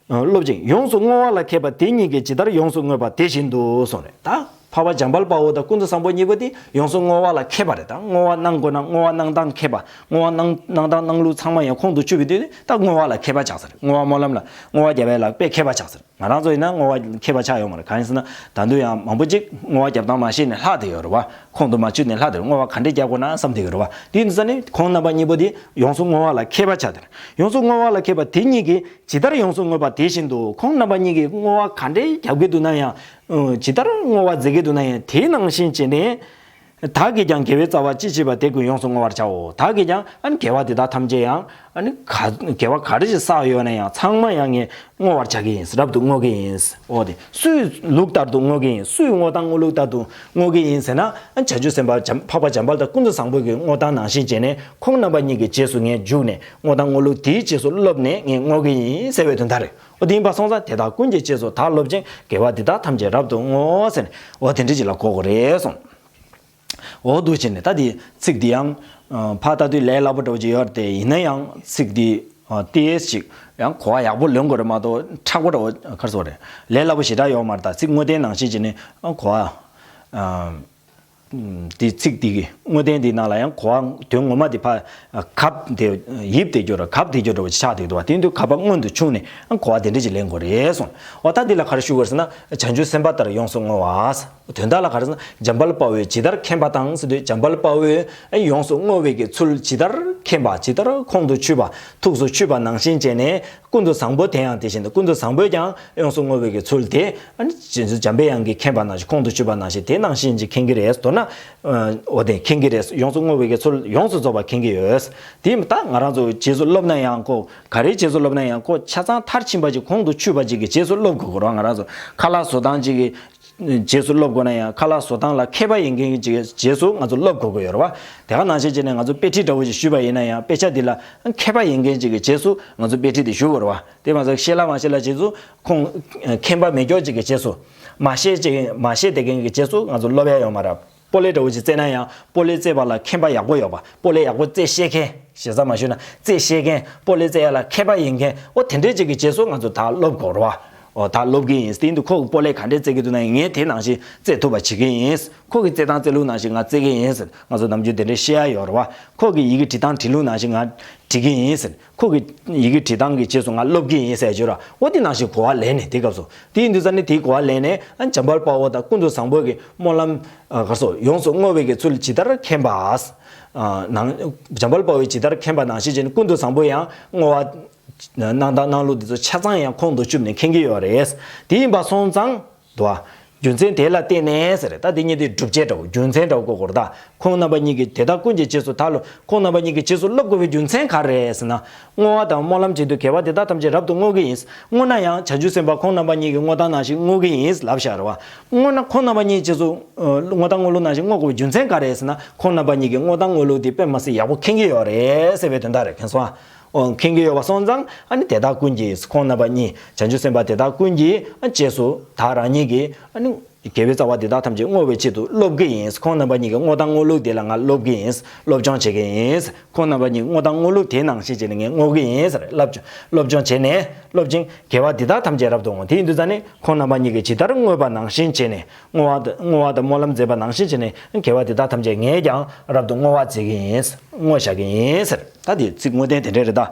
སློབ་ཅིང་། ཡོངས་སུ་བསྔོ་བ་ལ་མཁས་པ་དེ་གཉིས་ཀྱིས་ཇི་ལྟར་ཡོངས་སུ་བསྔོས་པ་དེ་བཞིན་དུ་གསུངས་རེད་ད། འཕགས་པ་འཇམ་དཔལ་དཔའ་བོ་དང་ཀུན་ཏུ་བཟང་པོ་གཉིས་པོ་དེ་ཡོངས་སུ་བསྔོ་བ་ལ་མཁས་པ་རེད་ད། བསྔོ་བ་གནང་དགོས་ན་བསྔོ་བ་གནང་སྟངས་མཁས་པ། བསྔོ་བ་གནང་གནང་སྟངས་གནང་ལུགས་ཚང་མ་ཡང་ཁོང་དུ་ཆུད་པའི་དུས་ནི་ད་བསྔོ་བ་ལ་མཁས་པ་ཆགས་ས་རེད། བསྔོ་བ་སྨོན་ལམ་ལ་བསྔོ་བ་རྒྱབ་པའི་ལ་དཔེ་མཁས་པ་ཆགས་ས་རེད། ང་རང་ཚོ་ཡིན་ན་བསྔོ་བ་མཁས་པ་ཆགས་ཡོད་མ་རེད། གང་ཡིན་ཟེར་ན་ད་དུང་ཡང་མང་པོ་ཅིག་བསྔོ་བ་རྒྱབ་སྟངས་མ་ཤེས་ནས་ལྷག་བསྡད་ཡོད་རེད་བ། ཁོང་དུ་མ་ཆུད་ནས་ལྷག་བསྡད་ཡོད། བསྔོ་བ་ག་འདྲས་རྒྱག་དགོས་ན་བསམ་བསྡད་ཡོད་རེད་བ། དེ་ཡིན་ཙང་ནི་ཁོང་རྣམ་པ་གཉིས་པོ་དེ་ཡོངས་སུ་བསྔོ་བ་ལ་མཁས་པ་ཆགས་ཏེ། ཡོངས་སུ་བསྔོ་བ་ལ་མཁས་པ་དེ་གཉིས་ཀྱིས་ཇི་ལྟར་ཡོངས་སུ་བསྔོས་པ་དེ་བཞིན་དུ། ཁོང་རྣམ་པ་གཉིས་ཀྱིས་བསྔོ་བ་ག་འདྲས་རྒྱབ་ཀྱི་འདུག་ན་ཡང་། ཨ། ཇི་ལྟར་བསྔོ་བ་མཛད་ཀྱི་འདུག་ན་ཡང་དེའི་ནང་བཞིན་བྱས་ནས། བདག་གིས་ཀྱང་དགེ་བའི་རྩ་བ་ཅི་མཆིས་པ་དེ་ཀུན་ཡོངས་སུ་བསྔོ་བར་བྱའོ། བདག་གིས་ཀྱང་ཨ་ནི་དགེ་བ་འདི་དག་ཐམས་ཅད་ཡང་ཨ་ནི་ག་དགེ་བ་ག་རེ་ཞིག་བསགས་ཡོད་ན་ཡང་ཚང་མ་ཡང་ངས་བསྔོ་བར་བྱ་གི་ཡིན། རབ་ཏུ་བསྔོ་གི་ཡིན། འོ་དེ་སུའི་ལུགས་ལྟར་དུ་བསྔོ་གི་ཡིན། སུའི་བསྔོ་སྟངས་བསྔོ་ལུགས་ལྟར་དུ་བསྔོ་གི་ཡིན་ཟེར་ན། ཨ། བྱང་ཆུབ་སེམས་དཔའ་འཇམ་འཕགས་པ་འཇམ་དཔལ་དང་ཀུན་ཏུ་བཟང་པོ་གི་བསྔོ་སྟངས་ནང་བཞིན་བྱས་ནས་ཁོང་རྣམ་པ་གཉིས་ཀྱི་རྗེས་སུ་ངས་འཇུག་ནས་བསྔོ་སྟངས་བསྔོ་ལུགས་དེའི་རྗེས་སུ་སློབ་ནས་ངས་བསྔོ་གི་ཡིན་ཟེར་བའི་དོན་དག་རེད། འོ་དེ་ཡིན་པ་སོང་ཙང་དེ་དག་ཀུན་གྱི་རྗེས་སུ་བདག་སློབ་ཅིང་། དགེ་བ་འདི་དག་ཐམས་ཅད་རབ་ཏུ་བསྔོ་ཟེར་ནས། འོ་དེ་འདྲ་ཅིག་ལ་གོ་དགོས་རེད་གསུངས། འོ་འདུག་བྱས་ནས་ད་དེ་ཚིག་འདི་ཡང་། ཨ། ཕར་ལྟ་དུས་ལས་སླ་པོ་འདྲ་བོ་ཅིག་ཡོད་རེད་དེ། ཡིན་ན་ཡང་ཚིག་འདི། ཨ། ཏོག་ཙམ་ཅིག་ཡང་གོ་བ་ཡག་པོ་ལོན་དགོས་རེད་མ་གཏོགས་མཁྲེགས་པོ་འདྲ་བོ་ག་རེ་ཟེར་དགོས་རེད། ལས་སླ་པོ་ཞེ་དྲག་ཡོད་མ་རེད། ད་ཚིག་དངོས་བསྟན་ནང་བཞིན་བྱས་ནས་གོ་བ། ཨ། དེ་ཚིག་འདི་གི་དངོས་བསྟན་འདི་ནང་ལ་ཡང་གོ་བ་དོན་ངོ་མ་དེ་ཕར་གབ་དེ་ཡིབ་དེ་རྒྱུ་ར་གབ་དེ་རྒྱུ་འདྲ་བོ་ཆགས་བསྡད་འདུག་བ། དེ་དུས་གབ་པ་སྔོན་དུ་ཕྱུང་ནས་གོ་བ་དེ་འདྲ་ཅིག་ལེན་དགོས་རེད་གསུངས། འོ་ད་འདི་ལ་ག་རེ་ཞུ་དགོས་ཟེར་ན། བྱང་ཆུབ་སེམས་དཔའ་ལྟར་ཡོངས་སུ་བསྔོ་བ། དོན་དག་ལ་ག་རེ་ཟེར་ན། འཇམ་དཔལ་དཔའ་བོས་ཇི་ལྟར་མཁྱེན་པ་དང་ཟེར་དུས་འཇམ་དཔལ་དཔའ་བོས་ཡོངས་སུ་བསྔོ་བའི་གི་ཚུལ་ཇི་ལྟར་མཁྱེན་པ། ཇི་ལྟར་ཁོང་དུ་ཆུད་པ། ཐུགས་སུ་ཆུད་པ་ནང་བཞིན་བྱས་ནས། ཀུན་ཏུ་བཟང་པོ་དེ་ཡང་དེ་བཞིན་དུ། ཀུན་ཏུ་བཟང་པོས་ཀྱང་ཡོངས་སུ་བསྔོ་བའི་གི་ཚུལ་དེ། ཨ་ནི་རྗེ་བཙུན་འཇམ་པའི་དབྱངས་ཀྱིས་མཁྱེན་པ་ནང་བཞིན། ཁོང་དུ་ཆུད་པ་ནང་བཞིན། དེ་ནང་བཞིན་ཅིག་མཁྱེན་གྱི་རེད། མདོར་ན། འོ་དེ་མཁྱེན་གྱི་རེད། ཡོངས་སུ་བསྔོ་བའི་གི་ཚུལ་ཡོངས་སུ་རྫོགས་པ་མཁྱེན་གྱི་ཡོད། དེ་ད་ང་རང་ཚོ་རྗེས་སུ་སློབ་ན་ཡང་ཁོ་ག་རེའི་རྗེས་སུ་སློབ་ན་ཡང་ཁོ་ཆ་ཚང་མཐར་ཕྱིན་པ་ཅིག་གོང་དུ་ཆུད་པ་ཅིག་གི་རྗེས་སུ་སློབ་དགོས་ཀྱི་རེད་བ། ང་རང་ཚོ་ཁ་ལག་བཟོ་སྟངས་ཅིག་གི་རྗེས་སུ་སློབ་དགོས་ན་ཡང་ཁ་ལག་བཟོ་སྟངས་ལ་མཁས་པ་ཡིན་མཁན་གྱི་རྗེས་སུ་ང་ཚོ་སློབ་དགོས་ཀྱི་ཡོད་རེད་བ། དེ་ག་ནང་བཞིན་བྱས་ནས་ང་ཚོ་དཔེ་ཁྲིད་འདྲ་བོ་ཞིག་ཞུས་པ་ཡིན་ན་ཡང་དཔེ་ཆ་འདི་ལ་མཁས་པ་ཡིན་མཁན་ཅིག་གི་རྗེས་སུ་ང་ཚོ་དཔེ་ཁྲིད་དེ་ཞུ་དགོས་རེད་བ། དེ་མ་ཟད་ཤེས་ལ་མ་ཤེས་ལ་རྗེས་སུ་ཁོང་མཁྱེན་པ་མེད་སྐྱོ་ཅིག་གི་རྗེས་སུ་མ་ཤེས་ཅིག་མ་ཤེས་བསྡད་མཁན་གྱི་རྗེས་སུ་ང་ཚོ་སློབ་ཡ་ཡོད་མ་རེད། སྤོ་ལོ་འདྲ་བོ་ཞིག་རྩེ་ན་ཡང་སྤོ་ལོ་རྩེ་བ་ལ་མཁྱེན་པ་ཡག་པོ་ཡོད་པ། སྤོ་ལོ་ཡག་པོ་རྩེ་ཤེས་མཁན། ཞེ་ས་མ་ཞུས་ན་རྩེ་ཤེས་མཁན། སྤོ་ལོ་རྩེ་ཡ་ལ་མཁས་པ་ཡིན་མཁན། འོ་དེ་འདྲས་ཅིག་གི་རྗེས་སུ་ང་ཚོ་ད་སློབ་དགོས་རེད་བ། འོ་ད་སློབ་ཀྱི་ཡིན། དེ་ཡིན་དུས་ཁོ་གི་སྤོ་ལོ་ག་འདྲས་རྩེ་གི་འདུག་ན་ངས་དེ་ནང་བཞིན་རྩེ་ཐུབ་པ་བྱེད་ཀྱི་ཡིན། ཁོ་གི་རྩེ་སྟངས་རྩེ་ལུགས་ནང་བཞིན་ང་རྩེ་གི་ཡིན། ང་ཚོ་ནམ་རྒྱུན་དེ་འདྲས་བཤད་ཡ་ཡོད་རེད་བ། ཁོ་གི་ཡི་གེ་འབྲི་སྟངས་འབྲི་ལུགས་ནང་བཞིན་ང་འབྲི་གི་ཡིན། ཁོ་གི་ཡི་གེ་འབྲི་སྟངས་ཀྱི་རྗེས་སུ་ང་སློབ་ཀྱི་ཡིན་ཟེར་རྒྱུ་ར། འོ་དེ་ནང་བཞིན་གོ་བ་ལེན་ནས་དེ་སྐབས་སུ་དེ་ཡིན་དུས་ཙ་ནི་དེའི་གོ་བ་ལེན་ནས་ཨ་འཇམ་དཔལ་དཔའ་བོ་དང་ཀུན་ཏུ་བཟང་པོ་གི་སྨོན་ལམ་ཨ་ག་སོ་ཡོངས་སུ་བསྔོ་བའི་གི་ཚུལ་ཇི་ལྟར་མཁྱེན་པ། ཨ་ནང་འཇམ་དཔལ་དཔའ་བོས་ཇི་ལྟར་མཁྱེན་པ་ནང་བཞིན་བྱས་ནས་ཀུན་ཏུ་བཟང་པོ་ཡང་བསྔོ་བ་གནང་སྟངས་གནང་ལུགས་དེ་ཚོ་ཆ་ཚང་ཡང་ཁོང་དུ་ཆུད་ནས་མཁྱེན་གྱི་ཡོད་རེད། དེ་ཡིན་པ་སོང་ཙང་དུ་བ། རྒྱུ་མཚན་དེ་ལ་བརྟེན་ནས་ཟེར། ད་དེ་གཉིས་དེ་སྒྲུབ་བྱེད་འདྲ་བོ་རྒྱུ་མཚན་འདྲ་བོ་གོ་དགོས་རེད་ད། ཁོང་རྣམ་པ་གཉིས་ཀྱིས་དེ་དག་ཀུན་གྱི་རྗེས་སུ་ད་ལོ་ཁོང་རྣམ་པ་གཉིས་ཀྱི་རྗེས་སུ་སློབ་དགོས་པའི་རྒྱུ་མཚན་ག་རེ་རེད་ཟེར་ན། བསྔོ་བ་དང་སྨོན་ལམ་བྱེད་དུས་དགེ་བ་དེ་དག་ཐམས་ཅད་རབ་ཏུ་བསྔོ་གི་ཡིན། བསྔོ་ན་ཡང་བྱང་ཆུབ་སེམས་དཔའ་ཁོང་རྣམ་པ་གཉིས་ཀྱི་བསྔོ་སྟངས་ནང་བཞིན་བསྔོ་གི་ཡིན་ལབ་བཞག་རེད་བ། བསྔོ་ན་ཁོང་རྣམ་པ་གཉིས་རྗེས་སུ་བསྔོ་སྟངས་བསྔོ་ལུགས་ནང་བཞིན་བསྔོ་དགོས་པའི་རྒྱུ་མཚན་ག་རེ་རེད་ཟེར་ན། ཁོང་རྣམ་པ་གཉིས་ཀྱི་བསྔོ་སྟངས་བསྔོ་ལུགས་དེ་དཔེ་མ་སྲིད་ཡག་པོ་མཁྱེན་གྱི་ཡོད་རེད་ཟེར་བའི་དོན་དག་རེད། མཁྱེན་སོང་ཨ། འོ་མཁྱེན་གྱི་ཡོད་པ་སོང་ཙང་ཨ་ནི་དེ་དག་ཀུན་གྱིས་ཁོང་རྣམ་པ་གཉིས་བྱང་ཆུབ་སེམས་དཔའ་དེ་དག་ཀུན་གྱིས་ཨ་རྗེས་སུ་ད་རང་ཉིད་ཀྱིས་ཨ་ནི་དགེ་བའི་རྩ་བ་དེ་དག་ཐམས་ཅད་བསྔོ་བའི་ཆེད་དུ་སློབ་ཀྱི་ཡིན། ཁོང་རྣམ་པ་གཉིས་ཀྱི་བསྔོ་སྟངས་བསྔོ་ལུགས་དེ་ལ་ང་སློབ་ཀྱི་ཡིན། སློབ་སྦྱོང་བྱེད་ཀྱི་ཡིན། ཁོང་རྣམ་པ་གཉིས་བསྔོ་སྟངས་བསྔོ་ལུགས་དེ་ནང་བཞིན་བྱས་ནས་ངས་བསྔོ་གི་ཡིན་ཟེར་སློབ་སྦྱོང་བྱས་ནས་སློབ་ཅིང་དགེ་བ་དེ་དག་ཐམས་ཅད་རབ་ཏུ་བསྔོ། དེ་ཡིན་དུས་ཙ་ནི་ཁོང་རྣམ་པ་གཉིས་ཀྱིས་ཇི་ལྟར་བསྔོས་པ་ནང་བཞིན་བྱས་ནས་བསྔོ་བ་དང་བསྔོ་བ་དང་སྨོན་ལམ་མཛད་པ་ནང་བཞིན་བྱས་ནས་དགེ་བ་དེ་དག་ཐམས་ཅད་ངས་ཀྱང་རབ་ཏུ་བསྔོ་བ་མཛད་ཀྱི་ཡིན། བསྔོ་བཞག་གི་ཡིན་ཟེར། ད་དེ་ཚིག་བསྔོ་རྟེན་དེ་འདྲས་རེད་ད།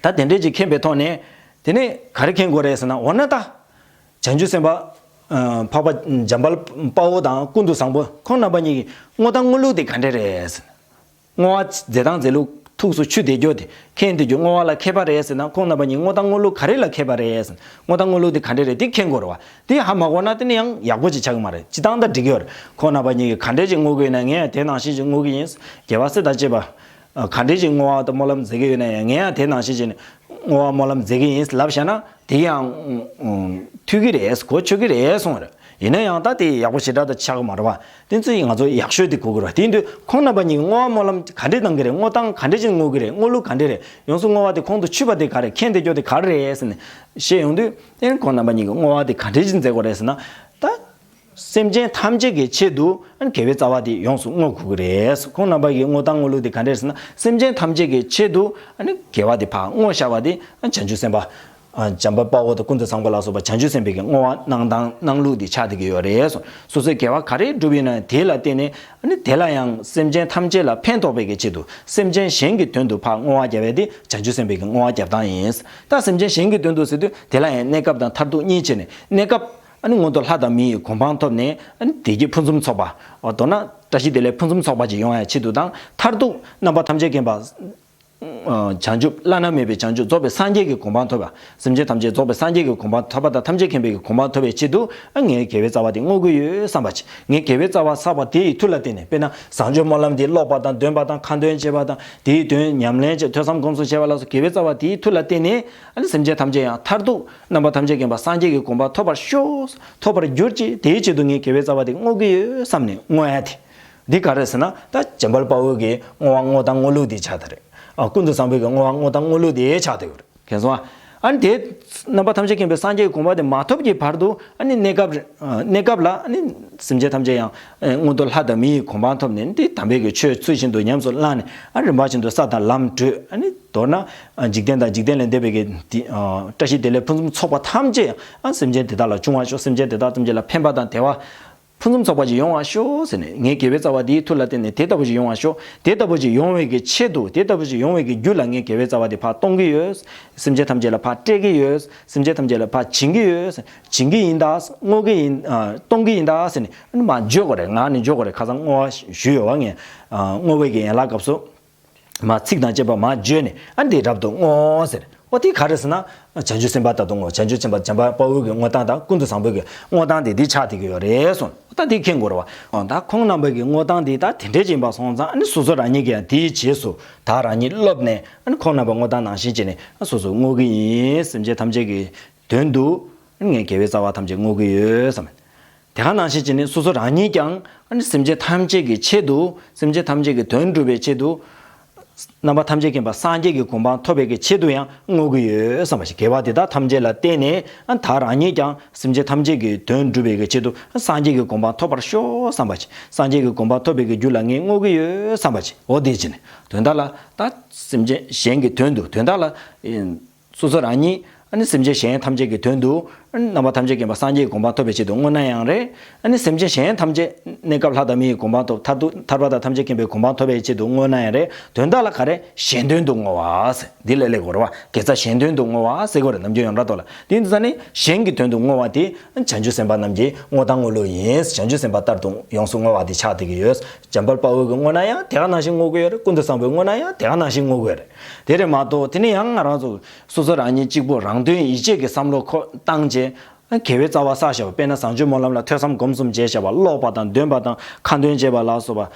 ད་དེ་འདྲས་ཅིག་མཁྱེན་པའི་ཐོག་ནས་དེ་ནས་ག་རེ་མཁྱེན་དགོས་རེད་ཟེར་ན། འོ་ན་ད་བྱང་ཆུབ་སེམས་དཔའ་འཕགས་པ་འཇམ་དཔལ་དཔའ་བོ་དང་ཀུན་ཏུ་བཟང་པོ་ཁོང་རྣམ་པ་གཉིས་ཀྱི་བསྔོ་སྟངས་བསྔོ་ལུགས་དེ་ག་འདྲས་རེད་ཟེར། བསྔོ་བ་མཛད་སྟངས་མཛད་ལུགས་ཐུགས་སུ་ཆུད་བསྡད་རྒྱུ་དེ་མཁྱེན་བསྡད་རྒྱུ། བསྔོ་བ་ལ་མཁས་པ་རེད་ཟེར་ན་ཁོང་རྣམ་པ་གཉིས་བསྔོ་སྟངས་བསྔོ་ལུགས་ག་རེ་ལ་མཁས་པ་རེད་ཟེར་ན། བསྔོ་སྟངས་བསྔོ་ལུགས་དེ་ག་འདྲས་རེད་དེ་མཁྱེན་དགོས་རེད་བ། དེ་ཧ་མ་གོ་ན་དེ་ནི་ཡང་ཡག་པོ་ཅིག་ཆགས་ཀྱི་མ་རེད། སྤྱིར་བཏང་ད་འགྲིག་གི་ཡོད་རེད། ཁོང་རྣམ་པ་གཉིས་ཀྱིས་ག་འདྲས་ཅིག་བསྔོ་གི་ཡོད་ན་ངས་ཡང་དེ་ནང་བཞིན་ཅིག་བསྔོ་གི་ཡིན། རྒྱལ་བ་སྲས་དང་བཅས་པ་ག་འདྲས་ཅིག་བསྔོ་བ་དང་སྨོན་ལམ་མཛད་ཀྱི་ཡོད་ན་ཡང་ངས་ཡང་དེ་ནང་བཞིན་ཅིག་བསྔོ་བ་སྨོན་ལམ་མཛད་ཀྱི་ཡིན་ལབ་བཞག་ན་དེ་ཡང་ཐུབ་ཀྱི་རེད། གོ་ཆོད་ཀྱི་རེད་གསུངས་པ་རེད། ཡིན་ན་ཡང་ད་དེ་ཡག་པོ་ཞེ་དྲག་ད་ཆགས་ཀྱི་མ་རེད་བ། དེ་ཚོ་ཡིས་ང་ཚོ་ཡག་ཤོས་དེ་གོ་དགོས་རེད་བ། དེ་ཡིན་དུས་ཁོང་རྣམ་པ་གཉིས་ཀྱིས་བསྔོ་བ་སྨོན་ལམ་ག་འདྲས་གནང་གི་རེད། བསྔོ་སྟངས་ག་འདྲས་ཅིག་བསྔོ་གི་རེད། བསྔོ་ལུགས་ག་འདྲས་རེད། ཡོངས་སུ་བསྔོ་བ་དེ་ཁོང་དུ་ཆུད་པ་དེ་ག་རེད། མཁྱེན་བསྡད་རྒྱུ་དེ་ག་རེ་རེད་ཟེར་ནས་བཤད་ཡོང་དུས། ཨེ་ཁོང་རྣམ་པ་གཉིས་ཀྱིས་བསྔོ་བ་དེ་ག་འདྲས་ཅིག་མཛད་དགོས་རེད་ཟེར་ན། ད་སེམས་ཅན་ཐམས་ཅད་ཀྱི་ཆེད་དུ་ཨ་ནི་དགེ་བའི་རྩ་བ་དེ་ཡོངས་སུ་བསྔོ་དགོས་ཀྱི་རེད། ཁོང་རྣམ་པ་གི་བསྔོ་སྟངས་བསྔོ་ལུགས་དེ་ག་འདྲས་ཟེར་ན། སེམས་ཅན་ཐམས་ཅད་ཀྱི་ཆེད་དུ་ཨ་ནི་དགེ་བ་དེ་ཕར་བསྔོ་བཞག་པ་དེ་ཨ་བྱང་ཆུབ་སེམས་དཔའ་ཨ་འཇམ་དཔལ་དཔའ་བོ་དང་ཀུན་ཏུ་བཟང་པོ་ལ་སོགས་པ་བྱང་ཆུབ་སེམས་དཔའི་གི་བསྔོ་བ་གནང་སྟངས་གནང་ལུགས་དེ་ཆགས་བསྡད་ཀྱི་ཡོད་རེད་གསུངས། སོ་སོའི་དགེ་བ་ག་རེ་བསྒྲུབས་ཡོད་ན་དེ་ལ་བརྟེན་ནས་ཨ་ནི་དེ་ལ་ཡང་སེམས་ཅན་ཐམས་ཅད་ལ་ཕན་ཐོགས་པའི་གི་ཆེད་དུ་སེམས་ཅན་གཞན་གྱི་དོན་དུ་ཕར་བསྔོ་བ་བརྒྱབ་པ་དེ་བྱང་ཆུབ་སེམས་དཔའི་གི་བསྔོ་བ་བརྒྱབ་སྟངས་ཡིན། ད་སེམས་ཅན་གཞན་གྱི་དོན་དུ་ཟེར་དུས་དེ་ལ་ཡང་གནས་སྐབས་དང་མཐར་ཐུག་གཉིས་བྱས་ནས། གནས་སྐབས་ཨ་ནི་མངོན་མཐོ་ལྷ་དང་མི་ཡི་གོ་འཕང་ཐོབ་ནས་ཨ་ནི་བདེ་སྐྱིད་ཕུན་སུམ་ཚོགས་པ། མདོར་ན་བཀྲ་ཤིས་བདེ་ལེགས་ཕུན་སུམ་ཚོགས་པ་ཅིག་ཡོང་ཡ་ཆེད་དུ་དང་། མཐར་ཐུག་རྣམ་པ་ཐམས་ཅད་མཁྱེན་པ་བྱང་ཆུབ་བླ་ན་མེད་པའི་བྱང་ཆུབ་རྫོགས་པའི་སངས་རྒྱས་ཀྱི་གོ་འཕང་ཐོབ་པ། སེམས་ཅན་ཐམས་ཅད་རྫོགས་པའི་སངས་རྒྱས་ཀྱི་གོ་འཕང་ཐོབ་པ་དང་ཐམས་ཅད་མཁྱེན་པའི་གོ་འཕང་ཐོབ་པའི་ཆེད་དུ་ཨ་ངས་དགེ་བའི་རྩ་བ་དེ་བསྔོ་གི་ཡོད་བསམ་པ་ཅིག་ངས་དགེ་བའི་རྩ་བ་བསགས་པ་དེ་ཡི་མཐུ་ལ་བརྟེན་ནས། དཔེར་ན་བཟང་སྤྱོད་སྨོན་ལམ་དེ་ཀློག་པ་དང་འདོན་པ་དང་ཁ་འདོན་བྱེད་པ་དང་། དེའི་དོན་ཉམས་ལེན་བྱེད། ཐོས་བསམ་སྒོམ་གསུམ་བྱེད་པ་ལ་སོགས་དགེ་བའི་རྩ་བ་དེའི་མཐུ་ལ་བརྟེན་ནས་ཨ་ནི་སེམས་ཅན་ཐམས་ཅད་ཡང་མཐར་ཐུག་རྣམ་པ་ཐམས་ཅད་མཁྱེན་པ་སངས་རྒྱས་ཀྱི་གོ་འཕང་ཐོབ་པར་ཤོག་ཐོབ་པར་གྱུར་ཅིག་དེའི་ཆེད་དུ་ངས་དགེ་བའི་རྩ་བ་དེ་བསྔོ་གི་ཡོད་བསམ་ནས་བསྔོ་ཡ་དེ། འདི་ག་རེ་ཟེར་ན། ད་འཇམ་དཔལ་དཔའ་བོ་གི་བསྔོ་བ་བསྔོ་སྟངས་བསྔོ་ལུགས་དེ་ཆགས་བསྡད་རེད། ཨ་ཀུན་ཏུ་བཟང་པོའི་གི་བསྔོ་བ་བསྔོ་སྟངས་བསྔོ་ལུགས་དེ་ཆགས་བསྡད་ཡོད་རེད། མཁྱེན་སོང་ཨ། ཨ་ནི་དེ་རྣམ་པ་ཐམས་ཅད་མཁྱེན་པའི་སངས་རྒྱས་ཀྱི་གོ་འཕང་དེ་མ་ཐོབ་ཀྱི་བར་དུ་ཨ་ནི་གནས་སྐབས་རེ་ཨ་གནས་སྐབས་ལ་ཨ་ནི་སེམས་ཅན་ཐམས་ཅད་ཡང་ཨ་མངོན་མཐོ་ལྷ་དང་མི་ཡི་གོ་འཕང་ཐོབ་ནས། དེ་དམ་པའི་གི་ཆོས་ཚུལ་བཞིན་དུ་ཉམས་སུ་བླངས་ནས། ཨ་རིམ་པ་བཞིན་དུ་ས་དང་ལམ་བགྲོད། ཨ་ནི་མདོར་ན་ཨ་འཇིག་རྟེན་དང་འཇིག་རྟེན་ལས་འདས་པའི་གི་དེ་ཨ་བཀྲ་ཤིས་བདེ་ལེགས་ཕུན་སུམ་ཚོགས་པ་ཐམས་ཅད་ཨ་སེམས་ཅན་དེ་དག་ལ་འབྱུང་བར་ཤོག་སེམས་ཅན་དེ་དག་ཐམས་ཅད་ལ་ཕན་པ་དང་བདེ་བ་ཕུན་སུམ་ཚོགས་པ་ཅིག་ཡོང་བར་ཤོག་ཟེར་ནས། ངས་དགེ་བའི་རྩ་བ་འདིའི་མཐུ་ལ་བརྟེན་ནས་དེ་ལྟ་བུ་ཞིག་ཡོང་བར་ཤོག་དེ་ལྟ་བུ་ཞིག་ཡོང་བའི་གི་ཆེད་དུ། དེ་ལྟ་བུ་ཞིག་ཡོང་བའི་གི་རྒྱུ་ལ་ངས་དགེ་བའི་རྩ་བ་དེ་ཕར་གཏོང་གི་ཡོད། སེམས་ཅན་ཐམས་ཅད་ལ་ཕར་སྤྲད་ཀྱི་ཡོད། སེམས་ཅན་ཐམས་ཅད་ལ་ཕར་བྱིན་གྱི་ཡོད། བྱིན་གྱི་ཡིན་ད། བསྔོ་གི་ཡིན། ཨ་གཏོང་གི་ཡིན་ད་ཟེར་ནས་ཨ་ནི་མར་བརྗོད་དགོས་རེད། ངག་ནས་བརྗོད་དགོས་རེད། ཁ་སང་བསྔོ་བ་ཞུས་ཡོད་བ། ངས་ཨ་བསྔོ་བའི་གི་ཡན་ལག་སྐབས་སུ། མར་ཚིག་དང་བཅས་པ་མར་བརྗོད་ནས་ཨ་འདི་རབ་ཏུ་བསྔོ་ཟེར། ཨོ་དེ་ག་རེ་ཟེར་ན། བྱང་ཆུབ་སེམས་དཔའ་ལྟར་དུ་བསྔོ། བྱང་ཆུབ་སེམས་དཔའ་འཇམ་དཔལ་དཔའ་བོའི་གི་བསྔོ་སྟངས་དང་ཀུན་ཏུ་བཟང་པོའི་གི་བསྔོ་སྟངས་དེ་འདི་ཆགས་བསྡད་ཀྱི་ཡོད་རེད་གསུངས། ད་དེ་མཁྱེན་དགོས་རེད་བ། ད་ཁོང་རྣམ་པ་གི་བསྔོ་སྟངས་དེ་ད་དེ་འདྲས་ཅིག་ཡིན་པ་སོང་ཙང་ཨ་ནི་སོ་སོ་རང་ཉིད་ཀྱིས་ཡང་དེའི་རྗེས་སུ་ད་རང་ཉིད་སློབ་ནས་ཨ་ནི་ཁོང་རྣམ་པ་བསྔོ་སྟངས་ནང་བཞིན་བྱས་ནས་ཨ་སོ་སོ་བསྔོ་གི་ཡིན། སེམས་ཅན་ཐམས་ཅད་ཀྱི་དོན་དུ་ཨ་ནི་ངས་དགེ་བའི་རྩ་བ་ཐམས་ཅད་བསྔོ་གི་ཡོད་བསམ། དེ་ག་ནང་བཞིན་བྱས་ནས་སོ་སོ་རང་ཉིད་ཀྱང་ཨ་ནི་སེམས་ཅན་ཐམས་ཅད་ཀྱི་ཆེད་དུ་སེམས་ཅན་ཐམས་ཅད་ཀྱི་དོན་སྒྲུབ་པའི་ཆེད་དུ། རྣམ་པ་ཐམས་ཅད་མཁྱེན་པ་སངས་རྒྱས་ཀྱི་གོ་འཕང་ཐོབ་པའི་གི་ཆེད་དུ་ཡང་བསྔོ་གི་ཡོད་བསམ་པ་ཞིག་དགེ་བ་འདི་དག་ཐམས་ཅད་ལ་བརྟེན་ནས་ཨ་ད་རང་ཉིད་ཀྱང་སེམས་ཅན་ཐམས་ཅད་ཀྱི་དོན་སྒྲུབ་པའི་གི་ཆེད་དུ་ཨ་སངས་རྒྱས་ཀྱི་གོ་འཕང་ཐོབ་པར་ཤོག་བསམ་པ་ཞིག་སངས་རྒྱས་ཀྱི་གོ་འཕང་ཐོབ་པའི་གི་རྒྱུ་ལ་ངས་བསྔོ་གི་ཡོད་བསམ་པ་ཞིག་འོ་དེ་བྱས་ནས་དོན་དག་ལ་ད་སེམས་ཅན་གཞན་གྱི་དོན་དུ་དོན་དག་ལ། སོ་སོ་རང་ཉིད་ཨ་ནི་སེམས་ཅན་གཞན་ཐམས་ཅད་ཀྱི་དོན་དུ་ཨ་ནི་རྣམ་པ་ཐམས་ཅད་མཁྱེན་པ་སངས་རྒྱས་ཀྱི་གོ་འཕང་ཐོབ་པའི་ཆེད་དུ་བསྔོ་ན་ཡང་རེད། ཨ་ནི་སེམས་ཅན་གཞན་ཐམས་ཅད་གནས་སྐབས་ལྷ་དང་མི་ཡི་གོ་འཕང་ཐོབ། ཐར་ཐུག་ཐར་པ་དང་ཐམས་ཅད་མཁྱེན་པའི་གོ་འཕང་ཐོབ་པའི་ཆེད་དུ་བསྔོ་ན་ཡང་རེད། དོན་དག་ལ་ག་རེ་གཞན་དོན་དུ་བསྔོ་བ་ཟེར་འདི་ལས་སླེབས་དགོས་རེད་བ། དགེ་རྩ་གཞན་དོན་དུ་བསྔོ་བ་ཟེར་དགོས་རེད། ནམ་རྒྱུན་ཡོངས་གྲགས་ཐོག་ལ་དེ་ཡིན་དུས་ཙང་ནི་གཞན་གྱི་དོན་དུ་བསྔོ་བ་དེ་བྱང་ཆུབ་སེམས་དཔའ་རྣམས་ཀྱི་བསྔོ་སྟངས་བསྔོ་ལུགས་ཡིན། བྱང་ཆུབ་སེམས་དཔའ་ལྟར་དུ་ཡོངས་སུ་བསྔོ་བ་དེ་ཆགས་བསྡད་ཀྱི་ཡོད། འཇམ་དཔལ་དཔའ་བོས་ཀྱི་བསྔོ་ན་ཡང་དེ་ག་ནང་བཞིན་བསྔོ་གི་ཡོད་རེད། ཀུན་ཏུ་བཟང་པོས་བསྔོ་ན་ཡང་དེ་ག་ནང་བཞིན་བསྔོ་གི་ཡོད་རེད། དེ་རེད་མ་གཏོགས་དེ་ནི་ཡང་ང་རང་ཚོ་སོ་སོ་རང་ཉིད་གཅིག་པུ་རང་དོན་ཡིད་བྱེད་ཀྱི་བསམ་བློ་ཁོ་བཏང་བྱས་དགེ་བའི་རྩ་བ་བསགས་བཞག་པ། དཔེར་ན་བཟང་སྤྱོད་སྨོན་ལམ་ལ་ཐོས་བསམ་སྒོམ་གསུམ་བྱས་བཞག་པ། ཀློག་པ་དང་འདོན་པ་དང་ཁ་འདོན་བྱས་པ་ལ་སོགས་པ།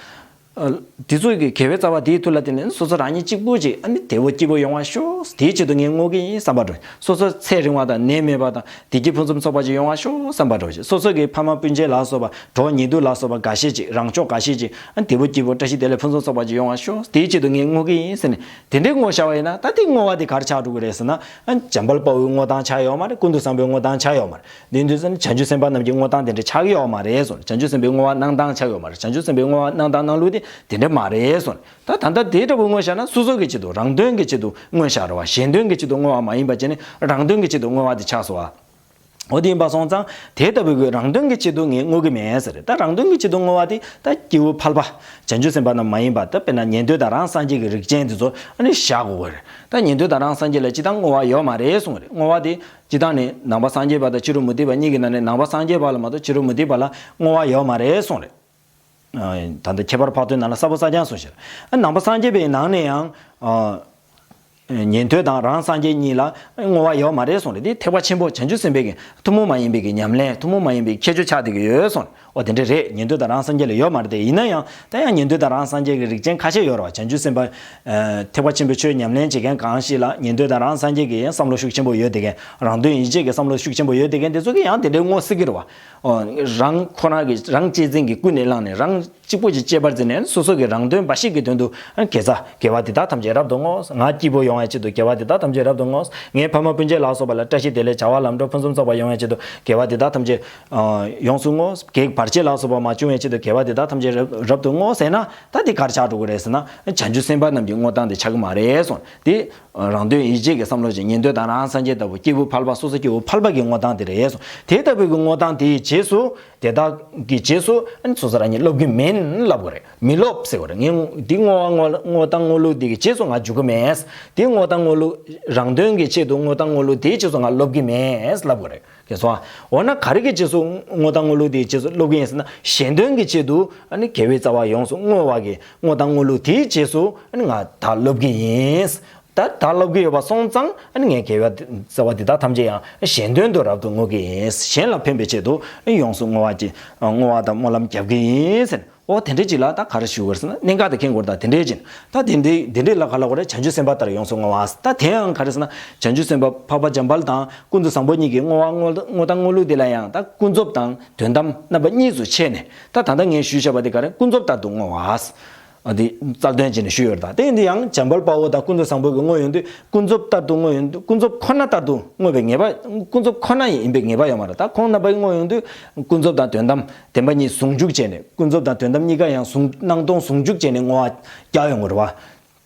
ཨ། དེ་ཚོ་གི་དགེ་བའི་རྩ་བ་དེའི་མཐུ་ལ་བརྟེན་ནས་སོ་སོ་རང་ཉིད་གཅིག་པུ་ཅིག་ཨ་ནི་བདེ་པོ་སྐྱིད་པོ་ཡོང་བ་ཤོག་དེའི་ཆེད་དུ་ངས་བསྔོ་གི་ཡིན་བསམ་པ་འདྲ། སོ་སོ་ཚེ་རིང་བ་དང་ནད་མེད་པ་དང་བདེ་སྐྱིད་ཕུན་སུམ་ཚོགས་པ་ཅིག་ཡོང་བ་ཤོག་བསམ་པ་འདྲ་ཞིག་སོ་སོ་གི་ཕ་མ་སྤུན་མཆེད་ལ་སོགས་པ་གྲོགས་ཉེ་དུ་ལ་སོགས་པ་འགའ་ཤས་ཅིག་རང་ཕྱོགས་འགའ་ཤས་ཅིག་ཨ་བདེ་པོ་སྐྱིད་པོ་བཀྲ་ཤིས་བདེ་ལེགས་ཕུན་སུམ་ཚོགས་པ་ཅིག་ཡོང་བ་ཤོག་དེའི་ཆེད་དུ་ངས་བསྔོ་གི་ཡིན་ཟེར་ནས་དེ་འདྲའི་བསྔོ་བཞག་པ་ཡིན་ན་ད་དེ་བསྔོ་བ་དེ་ག་རེ་ཆགས་འགྲོ་གི་རེད་ཟེར་ན། ཨ་འཇམ་དཔལ་དཔའ་བོའི་བསྔོ་སྟངས་ཆགས་ཡོད་མ་རེད། ཀུན་ཏུ་བཟང་པོའི་བསྔོ་སྟངས་ཆགས་ཡོད་མ་རེད། དེ་དུས་ཙམ་བྱང་ཆུབ་སེམས་དཔའ་རྣམས་ཀྱི་བསྔོ་སྟངས་དེ་འདྲ་ཆགས་ཀྱི་ཡོད་མ་རེད་གསུངས། བྱང་ཆུབ་སེམས་དཔའི་བསྔོ་བ་གནང་སྟངས་ཆགས་ཡོད་མ་རེད། བྱང་ཆུབ་སེམས་དཔའི་བསྔོ་བ་གནང་སྟངས་གནང་ལུགས་དེ་དེ་འདྲ་མ་རེད་གསུངས། ད་ད་ལྟ་དེ་འདྲ་བོ་བསྔོ་བཞག་ན་སོ་སོ་གི་ཆེད་དུ་རང་དོན་གྱི་ཆེད་དུ་བསྔོ་བཞག་རེད་བ། གཞན་དོན་གྱི་ཆེད་དུ་བསྔོ་བ་མ་ཡིན་པ་བྱས་ནས་རང་དོན་གྱི་ཆེད་དུ་བསྔོ་བ་དེ་ཆགས་སོང་བ། འོ་དེ་ཡིན་པ་སོང་ཙང་དེ་ལྟ་བུའི་གི་རང་དོན་གྱི་ཆེད་དུ་ངས་བསྔོ་གི་མེད་ཟེར། ད་རང་དོན་གྱི་ཆེད་དུ་བསྔོ་བ་དེ་ད་སྐྱེས་བུ་ཕལ་པ་བྱང་ཆུབ་སེམས་དཔའ་རྣམས་མ་ཡིན་པ་ད་དཔེར་ན་ཉན་ཐོས་དང་རང་སངས་རྒྱས་ཀྱི་རིགས་ཅན་དེ་ཚོ་ཨ་ནི་བཞག་དགོས་ཀྱི་རེད། ད་ཉན་ཐོས་དང་རང་སངས་རྒྱས་ལ་སྤྱིར་བཏང་བསྔོ་བ་ཡོད་མ་རེད་གསུངས་རེད། བསྔོ་བ་དེ་སྤྱིར་བཏང་ནས་ནང་པ་སངས་རྒྱས་པ་དང་ཕྱི་རོལ་མུ་སྟེགས་པ་གཉིས་ཀྱི་ནང་ནས་ནང་པ་སངས་རྒྱས་པ་ལ་མ་གཏོགས་ཕྱི་རོལ་མུ་སྟེགས་པ་ལ་བསྔོ་བ་ཡོད་མ་རེད་གསུངས་རེད། ཨ། ད་ལྟ་ཁྱད་པར་འཕགས་བསྟོད་ནང་ལ་ས་བོན་ས་སྦྱངས་གསུངས་ཤག་ཨ། ནང་པ་སངས་རྒྱས་པའི་ནང་ནས་ཡང་། ཨ། ཉན་ཐོས་དང་རང་སངས་རྒྱས་གཉིས་ལ་བསྔོ་བ་ཡོད་མ་རེད་གསུངས་རེད། དེ་ཐེག་པ་ཆེན་པོ་བྱང་ཆུབ་སེམས་དཔའི་གི་ཐུན་མོང་མ་ཡིན་པའི་གི་ཉམས་ལེན་ཐུན་མོང་མ་ཡིན་པའི་ཁྱད་ཆོས་ཆགས་བསྡད་ཀྱི་ཡོད་གསུངས་རེད། འོ་དེ་འདྲ་རེད། ཉན་ཐོས་དང་རང་སངས་རྒྱས་ལ་ཡོད་མ་རེད་དེ། ཡིན་ན་ཡང་ད་ཡང་ཉན་ཐོས་དང་རང་སངས་རྒྱས་ཀྱི་རིགས་ཅན་ཁ་ཤས་ཡོད་རེད་བ། བྱང་ཆུབ་སེམས་དཔའ། ཨ། ཐེག་པ་ཆེན་པོའི་ཆོས་ཉམས་ལེན་བྱེད་མཁན་གང་ཞིག་ལ་ཉན་ཐོས་དང་རང་སངས་རྒྱས་ཀྱི་བསམ་བློ་ཤུགས་ཆེན་པོ་ཡོད་བསྡད་མཁན་རང་དོན་ཡིད་བྱེད་ཀྱི་བསམ་བློ་ཤུགས་ཆེན་པོ་ཡོད་བསྡད་མཁན་དེ་ཚོ་གིས་ཡང་དེ་འདྲའི་བསྔོ་སྲིད་ཀྱི་རེད་བ། ཨོ། རང་ཁོ་རང་གི་རང་གཅེས་འཛིན་གྱིས་ཀུན་ནས་བསླངས་ནས་རང་གཅིག་པོ་ཅིག་གཅེས་པར་འཛིན་ནས་སོ་སོ་གི་རང་དོན་འབའ་ཞིག་གི་དོན་དུ་དགེ་རྩ་དགེ་བ་འདི་དག་ཐམས་ཅད་རབ་ཏུ་བསྔོ། ང་སྐྱིད་པོ་ཡོང་བའི་ཆེད་དུ་དགེ་བ་འདི་དག་ཐམས་ཅད་རབ་ཏུ་བསྔོ། ངའི་ཕ་མ་སྤུན་མཆེད་ལ་སོགས་པ་ལ་བཀྲ་ཤིས་བདེ་ལེགས་བྱ་བ་ལམ་འགྲོ་ཕུན་སུམ་ཚོགས་པ་ཡོང་བའི་ཆེད་དུ་དགེ་བ་འདི་དག་ཐམས་ཅད་ཡོངས་སུ་བསྔོ། བགེགས་བར་ཆད་ལ་སོགས་པ་མ་བྱུང་བའི་ཆེད་དུ་དགེ་བ་འདི་དག་ཐམས་ཅད་རབ་རབ་ཏུ་བསྔོ་ཟེར་ན་ད་འདི་ག་རེ་ཆགས་འགྲོ་གི་རེད་ཟེར་ན་བྱང་ཆུབ་སེམས་དཔའ་རྣམས་ཀྱི་བསྔོ་སྟངས་དེ་ཆགས་ཀྱི་མ་རེད་གསུངས། དེ་རང་དོན་ཡིད་བྱེད་ཀྱི་བསམ་བློ་ཅན་ཉན་ཐོས་དང་རང་སངས་རྒྱས་ལྟ་བུ་སྐྱེས་བུ་ཕལ་པ་སོ་སོ་སྐྱེས་བུ་ཕལ་པ་གི་བསྔོ་སྟངས་དེ་རེད་གསུངས། དེ་ལྟ་བུའི་གི་བསྔོ་སྟངས་དེའི་རྗེས་སུ། དེ་དག་གི་རྗེས་སུ་ཨ་ནི་སོ་སོ་རང་ཉིད་སློབ་ཀྱི་མིན་ལབ་དགོས་རེད། མི་སློབ་ཟེར་དགོས་རེད། ངས་འདི་བསྔོ་བ་བསྔོ་བསྔོ་སྟངས་བསྔོ་ལུགས་འདི་གི་རྗེས་སུ་ང་འཇུག་གི་མེད། འདི་བསྔོ་སྟངས་བསྔོ་ལུགས་རང་དོན་གྱི་ཆེད་དུ་བསྔོ་སྟངས་བསྔོ་ལུགས་དེའི་རྗེས་སུ་ང་སློབ་ཀྱི་མེད་ལབ་དགོས་རེད། གལ་སོང་ཨ། འོ་ན་ག་རེ་གི་རྗེས་སུ་བསྔོ་སྟངས་བསྔོ་ལུགས་དེའི་རྗེས་སུ་སློབ་ཀྱི་ཡིན་ཟེར་ན་གཞན་དོན་གྱི་ཆེད་དུ་ཨ་ནི་དགེ་བའི་རྩ་བ་ཡོངས་སུ་བསྔོ་བ་གི་བསྔོ་སྟངས་བསྔོ་ལུགས་དེའི་རྗེས་སུ་ཨ་ནི་ང་ད་སློབ་ཀྱི་ཡིན། ད་ད་སློབ་ཀྱི་ཡོད་པ་སོང་ཙང་ཨ་ནི་ངས་དགེ་བའི་རྩ་བ་འདི་དག་ཐམས་ཅད་ཡང་གཞན་དོན་དུ་རབ་ཏུ་བསྔོ་གི་ཡིན། གཞན་ལ་ཕན་པའི་ཆེད་དུ་ཡོངས་སུ་བསྔོ་བ་ཅིག་བསྔོ་བ་དང་སྨོན་ལམ་རྒྱབ་ཀྱི་ཡིན་ཟེར། འོ་དེ་འདྲས་ཅིག་ལ་ད་ག་རེ་ཞུ་དགོས་ཟེར་ན་གནད་འགག་དེ་མཁྱེན་དགོས་རེད། ད་དེ་འདྲས་ཅིག་ད་དེ་འདྲས་དེ་འདྲས་ལ་ག་ལ་གོ་རེད། བྱང་ཆུབ་སེམས་དཔའ་ལྟར་ཡོངས་སུ་བསྔོ་བ། ད་དེ་ཡང་ག་རེ་ཟེར་ན་བྱང་ཆུབ་སེམས་དཔའ་འཕགས་པ་འཇམ་དཔལ་དང་ཀུན་ཏུ་བཟང་པོ་གཉིས་ཀྱི་བསྔོ་བ་བསྔོ་བསྔོ་སྟངས་བསྔོ་ལུགས་དེ་ལ་ཡང་ད་ཀུན་རྫོབ་དང་དོན་དམ་རྣམ་པ་གཉིས་སུ་ཕྱེ་ནས་ད་ད་ལྟ་ངས་ཞུས་བཞག་པ་དེ་ག་རེ་ཀུན་རྫོབ་ལྟར་དུ་བསྔོ་བ། ཨ་དེ་རྩལ་འདོན་བྱས་ནས་ཞུས་ཡོད་རེད། ད་དེ་ཡིན་དུས་ཡང་འཇམ་དཔལ་དཔའ་བོ་དང་ཀུན་ཏུ་བཟང་པོ་གི་བསྔོ་ཡོང་དུས་ཀུན་རྫོབ་ལྟར་དུ་བསྔོ་ཡོང་དུས་ཀུན་རྫོབ་ཁོ་ན་ལྟར་དུ་བསྔོ་བའི་ངེས་པ་ཀུན་རྫོབ་ཁོ་ན་ཡིན་པའི་ངེས་པ་ཡོད་མ་རེད། ད་ཁོང་རྣམ་པའི་བསྔོ་ཡོང་དུས་ཀུན་རྫོབ་དང་དོན་དམ་བདེན་པ་གཉིས་ཟུང་འཇུག་བྱས་ནས་ཀུན་རྫོབ་དང་དོན་དམ་གཉིས་ཀ་ཡང་ཟུང་སྣང་སྟོང་ཟུང་འཇུག་བྱས་ནས་བསྔོ་བ་རྒྱག་ཡོང་གི་རེད་བ།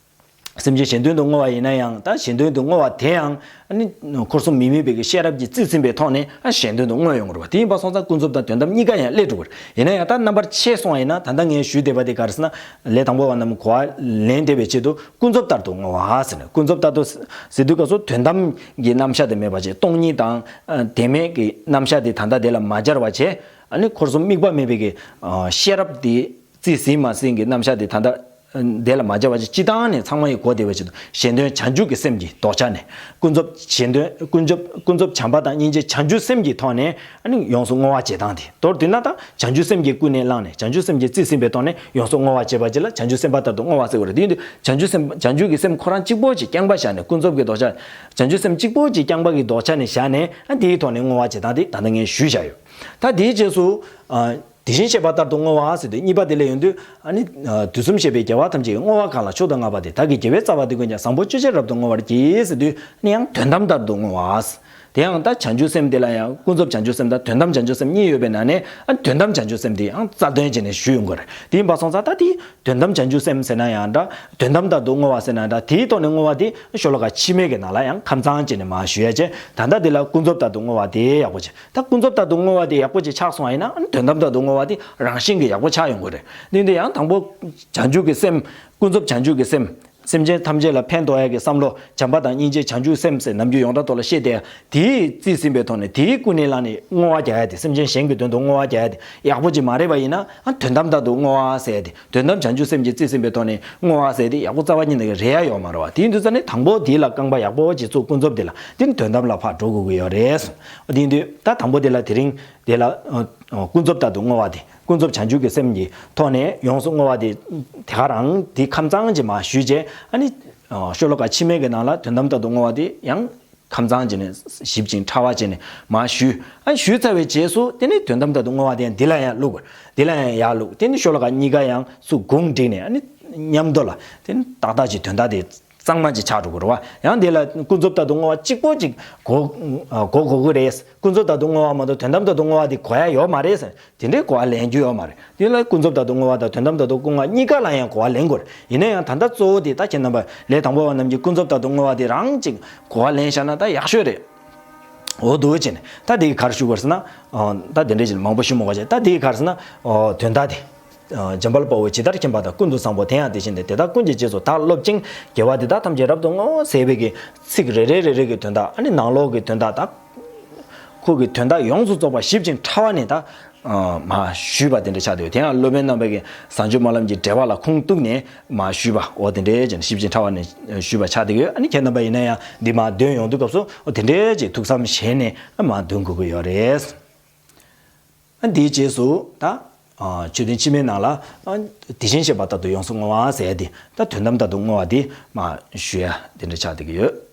སེམས་ཅན་གཞན་དོན་དུ་བསྔོ་བ་ཡིན་ན་ཡང་ད་གཞན་དོན་དུ་བསྔོ་བ་དེ་ཡང་ཨ་ནི་འཁོར་གསུམ་མི་དམིགས་པའི་གི་ཤེས་རབ་ཀྱིས་རྩིས་ཟིན་པའི་ཐོག་ནས་ཨ་གཞན་དོན་དུ་བསྔོ་ཡོང་གི་རེད་བ། དེ་ཡིན་པ་སོང་ཙང་ཀུན་རྫོབ་དང་དོན་དམ་གཉིས་ཀ་ཡང་སླེབས་འགྲོ་གི་རེད། ཡིན་ན་ཡང་ད་རྣམ་པར་ཕྱེ་སོང་བ་ཡིན་ན་ད་ལྟ་ངས་ཞུས་བསྡད་པ་དེ་ག་རེ་ཟེར་ན་ལས་དང་པོ་བ་རྣམས་གོ་བ་ལེན་བདེ་བའི་ཆེད་དུ་ཀུན་རྫོབ་ལྟར་དུ་བསྔོ་བ་ཟེར་ནས་ཀུན་རྫོབ་ལྟར་དུ་ཟེར་དུས་སྐབས་སུ་དོན་དམ་གྱི་རྣམ་གཞག་དེ་མེད་པ་བྱས་སྟོང་ཉིད་དང་ཨ་བདེན་མེད་ཀྱི་རྣམ་གཞག་དེ་ད་ལྟ་དེ་ལ་མ་སྦྱར་བ་བྱས་ཨ་ནི་འཁོར་གསུམ་དམིགས་པ་མེད་པའི་གི་ཨ་ཤེས་རབ་དེ་རྩིས་ཟིན་མ་ཟིན་གྱི་རྣམ་གཞག་དེ་ད་ལྟ་ དེ་ལ་མ་བྱས་པ་ཅིག་སྤྱི་བཏང་ནས་ཚང་མ་ཡི་གོ་བདེ་བའི་ཆེད་དུ་གཞན་དོན་བྱང་ཆུབ་ཀྱི་སེམས་ཀྱི་ལྡོག་ཆ་ནས། ཀུན་རྫོབ་གཞན་དོན་ཀུན་རྫོབ་ཀུན་རྫོབ་བྱམས་པ་དང་སྙིང་རྗེ་བྱང་ཆུབ་སེམས་ཀྱི་ཐོག་ནས་ཨ་ནི་ཡོངས་སུ་བསྔོ་བ་བྱེད་སྟངས་དེ། མདོར་བསྡུས་ན་ད་བྱང་ཆུབ་སེམས་ཀྱི་ཀུན་ནས་བསླངས་ནས་བྱང་ཆུབ་སེམས་ཀྱིས་རྩིས་ཟིན་པའི་ཐོག་ནས་ཡོངས་སུ་བསྔོ་བ་བྱེད་པ་ཅིག་ལ་བྱང་ཆུབ་སེམས་དཔའ་ལྟར་དུ་བསྔོ་བ་ཟེར་བ་རེད། དེ་ཡིན་དུས་བྱང་ཆུབ་སེམས་བྱང་ཆུབ་ཀྱི་སེམས་ཁོ་རང་གཅིག་པོ་ཅིག་རྐྱང་པ་བཞག་ནས་ཀུན་རྫོབ་ཀྱི་ལྡོག་ཆ། བྱང་ཆུབ་སེམས་གཅིག་པོ་ཅིག་རྐྱང་པ་གི་ལྡོག་ཆ་ནས་བཞག་ནས་ཨ་དེའི་ཐོག་ནས་བསྔོ་བ་བྱེད་སྟངས་དེ་ད་ལྟ་ངས་ཞུས་བཞག་ཡོད། ད་དེའི་རྗེས་སུ། ཨ། དེ་བཞིན་གཤེགས་པ་ལྟར་དུ་བསྔོ་བ་ཟེར་དུས་གཉིས་པ་དེ་ལ་ཡོང་དུས་ཨ་ནི། ཨ། དུས་གསུམ་གཤེགས་པའི་རྒྱལ་བ་ཐམས་ཅད་ཀྱིས། བསྔོ་བ་གང་ལ་མཆོག་ཏུ་བསྔགས་པ་དེས། བདག་གིས་དགེ་བའི་རྩ་བ་འདི་ཀུན་ཀྱང་། བཟང་པོ་སྤྱོད་ཕྱིར་རབ་ཏུ་བསྔོ་བར་བགྱི། ཟེར་དུས་ཨ་ནི་ཡང་དོན་དམ་ལྟར་དུ་བསྔོ་བ། དེ་ཡང་ད་བྱང་ཆུབ་སེམས་དེ་ལ་ཡང་ཀུན་རྫོབ་བྱང་ཆུབ་སེམས་དང་དོན་དམ་བྱང་ཆུབ་སེམས་གཉིས་ཡོད་པའི་ནང་ནས་ཨ་དོན་དམ་བྱང་ཆུབ་སེམས་དེ་ཡང་རྩ་དོན་བྱས་ནས་ཞུ་ཡོང་གི་རེད། དེ་ཡིན་པ་སོང་ཙང་ད་དེ་དོན་དམ་བྱང་ཆུབ་སེམས་ཟེར་ན་ཡང་འདྲ། དོན་དམ་ལྟར་དུ་བསྔོ་བ་ཟེར་ན་འདྲ། དེའི་ཐོག་ནས་བསྔོ་བ་དེ་ཤོ་ལོ་ཀ་ཕྱི་མའི་གི་ནང་ལ་ཡང་ཁམས་གཙང་བྱས་ནས་མར་ཞུ་ཡ་བྱས། ད་ལྟ་འདི་ལ་ཀུན་རྫོབ་ལྟར་དུ་བསྔོ་བ་དེ་ཡག་པོ་བྱས། ད་ཀུན་རྫོབ་ལྟར་དུ་བསྔོ་བ་དེ་ཡག་པོ་ཅིག་ཆགས་སོང་བ་ཡིན་ན་དོན་དམ་ལྟར་དུ་བསྔོ་བ་དེ་རང་བཞིན་གྱིས་ཡག་པོ་ཆགས་ཡོང་གི་རེད། འདི་འདི་ཡང་དང་པོ་བྱང་ཆུབ་ཀྱི་སེམས། ཀུན་རྫོབ་བྱང་ཆུབ་ཀྱི་སེམས། སེམས་ཅན་ཐམས་ཅད་ལ་ཕན་ཐོགས་ཡ་གི་བསམ་བློ། བྱམས་པ་དང་སྙིང་རྗེ་བྱང་ཆུབ་སེམས་ཟེར་ནམ་རྒྱུན་ཡོངས་གྲགས་ཐོག་ལ་བཤད་དེ། དེའི་རྩིས་ཟིན་པའི་ཐོག་ནས་དེའི་ཀུན་ནས་བསླངས་ནས་བསྔོ་བ་རྒྱག་ཡ་དེ། སེམས་ཅན་གཞན་གྱི་དོན་དུ་བསྔོ་བ་རྒྱག་ཡ་དེ་ཡག་པོ་ཅིག་མ་རེད་པ་ཡིན་ན། ཨ་དོན་དམ་ལྟར་དུ་བསྔོ་བ་ཟེར་ཡ་དེ། དོན་དམ་བྱང་ཆུབ་སེམས་ཀྱི་རྩིས་ཟིན་པའི་ཐོག་ནས་བསྔོ་བ་ཟེར་ཡ་དེ་ཡག་པོ་རྩ་བ་ཉིད་ནས་རེད་ཡ་ཡོད་མ་རེད་པ། དེ་ཡིན་དུས་ཙ་ནས་དང་པོ་དེ་ལ་རྐང་པ་ཡག་པོ་ཅིག་བཙུགས། ཀུན་རྫོབ་དེ་ལ། དེ་ནི་དོན་དམ་ལ་ཕར་འགྲོ་དགོས་ཀྱི་ཡོད་རེད། དེ་ཡིན་དུས་ད་དང་པོ་དེ་ལ་དེ་རིང་དེ་ལ་ཨ་ཨ་ཀུན་རྫོབ་ལྟར་དུ་བསྔོ་བ་དེ། ཀུན་རྫོབ་བྱང་ཆུབ་ཀྱི་སེམས་ཀྱི་ཐོག་ནས་ཡོངས་སུ་བསྔོ་བ་དེ། དེ་ག་རང་དེ་ཁམས་གཙང་ཅིག་མར་ཞུས་རྗེས། ཨ་ནི་ཨ་ཤོ་ལོ་ཀ་ཕྱི་མའི་གི་ནང་ལ་དོན་དམ་ལྟར་དུ་བསྔོ་བ་དེ་ཡང་ཁམས་གཙང་བྱས་ནས་ཞིབ་ཅིང་ཕྲ་བ་བྱས་ནས་མར་ཞུས། ཨ་ཞུས་ཚར་བའི་རྗེས་སུ་དེ་ནི་དོན་དམ་ལྟར་དུ་བསྔོ་བ་དེ་ཡང་འདི་ལ་ཡང་བླུགས། འདི་ལ་ཡང་ཡར་བླུགས། དེ་ནི་ཤོ་ལོ་ཀ་གཉིས་ཀ་ཡང་ཚུར་གུང་བསྒྲིགས་ནས། ཨ་ནི་མཉམ་དུ་ལ་དེ་ནི་ཏག་ཏག་ཅིག་དོན་དག་དེ་གཙང་མ་ཅིག་ཆགས་འགྲོ་དགོས་རེད་པ། ཡང་དེ་ལ་ཀུན་རྫོབ་ལྟར་དུ་བསྔོ་བ་གཅིག་པོ་ཅིག་གོ་གོ་དགོས་ཀྱི་རེད། ཀུན་རྫོབ་ལྟར་དུ་བསྔོ་བ་མ་གཏོགས་དོན་དམ་ལྟར་དུ་བསྔོ་བ་དེ་གོ་ཡ་ཡོད་མ་རེད་ཟེར། དེ་འདྲའི་གོ་བ་ལེན་རྒྱུ་ཡོད་མ་རེད། དེ་ལ་ཀུན་རྫོབ་ལྟར་དུ་བསྔོ་བ་དང་དོན་དམ་ལྟར་དུ་བསྔོ་བ་གཉིས་ཀ་ལ་ཡང་གོ་བ་ལེན་དགོས་རེད། ཡིན་ན་ཡང་ད་ལྟ་གཙོ་བོ་དེ་ད་ཁྱེད་རྣམ་པ་ལས་དང་པོ་བ་རྣམས་ཀྱིས་ཀུན་རྫོབ་ལྟར་དུ་བསྔོ་བ་དེ་རང་ཅིག་གོ་བ་ལེན་བཞག་ན་ད་ཡག་ཤོས་རེད། འོ་འདུག་བྱས་ནས་ད་དེ་ག་རེ་ཞུ་དགོས་ཟེར་ན། ཨ་ད་དེ་འདྲ་ཞིག་མང་པོ་ཞུ་མི་དགོས་བྱས། ད་དེ་ག་རེ་ཟེར་ན། ཨོ་དོན་དག་དེ། ཨ་འཇམ་དཔལ་དཔའ་བོས་ཇི་ལྟར་མཁྱེན་པ་དང་། ཀུན་ཏུ་བཟང་པོ་དེ་ཡང་དེ་བཞིན་ཏེ། དེ་དག་ཀུན་གྱི་རྗེས་སུ་བདག་སློབ་ཅིང་། དགེ་བ་འདི་དག་ཐམས་ཅད་རབ་ཏུ་བསྔོ། ཟེར་བའི་གི་ཚིག་རེ་རེ་རེ་རེ་གི་དོན་དག། ཨ་ནི་ནང་ལོགས་ཀྱི་དོན་དག་དང་། ཁོ་གི་དོན་དག་ཡོངས་སུ་རྫོགས་པ་ཞིབ་ཅིང་ཕྲ་བ་ནས་ད་ཨ་མར་ཞུས་པ་དེ་འདྲ་ཆགས་འདུག་དེ་ཡང་སློབ་དཔོན་རྣམ་པ་གིས་བཟང་སྤྱོད་སྨོན་ལམ་གྱི་འགྲེལ་པ་ལ་ཁུངས་གཏུགས་ནས་མར་ཞུས་པ། འོ་དེ་འདྲའི་ཅིག་ཞིབ་ཅིང་ཕྲ་བ་ནས་ཞུས་པ་ཆགས་བསྡད་ཀྱི་ཡོད། ཨ་ནི་ཁྱེད་རྣམ་པ་ཡིན་ན་ཡང་འདི་མར་འདོན་ཡོང་དུས་སྐབས་སུ་འོ་དེ་འདྲའི་ཅིག་ཐུགས་བསམ་བཞེས་ནས་མར་འདོན་དགོས་ཀྱི་ཡོད་རེད། ཨ་འདིའི་རྗེས་སུ་ད་ཨ་མཆོད་རྟེན་ཕྱི་མའི་ནང་ལ། ཨ་དེ་བཞིན་གཤེགས་པ་ལྟར་དུ་ཡོངས་སུ་བསྔོ་བ་ཟེར་ཡ་དེ། ད་དོན་དམ་ལྟར་དུ་བསྔོ་བ་དེ་མར་ཞུ་ཡ་དེ་འདྲ་ཆགས་བསྡད་ཀྱི་ཡོད།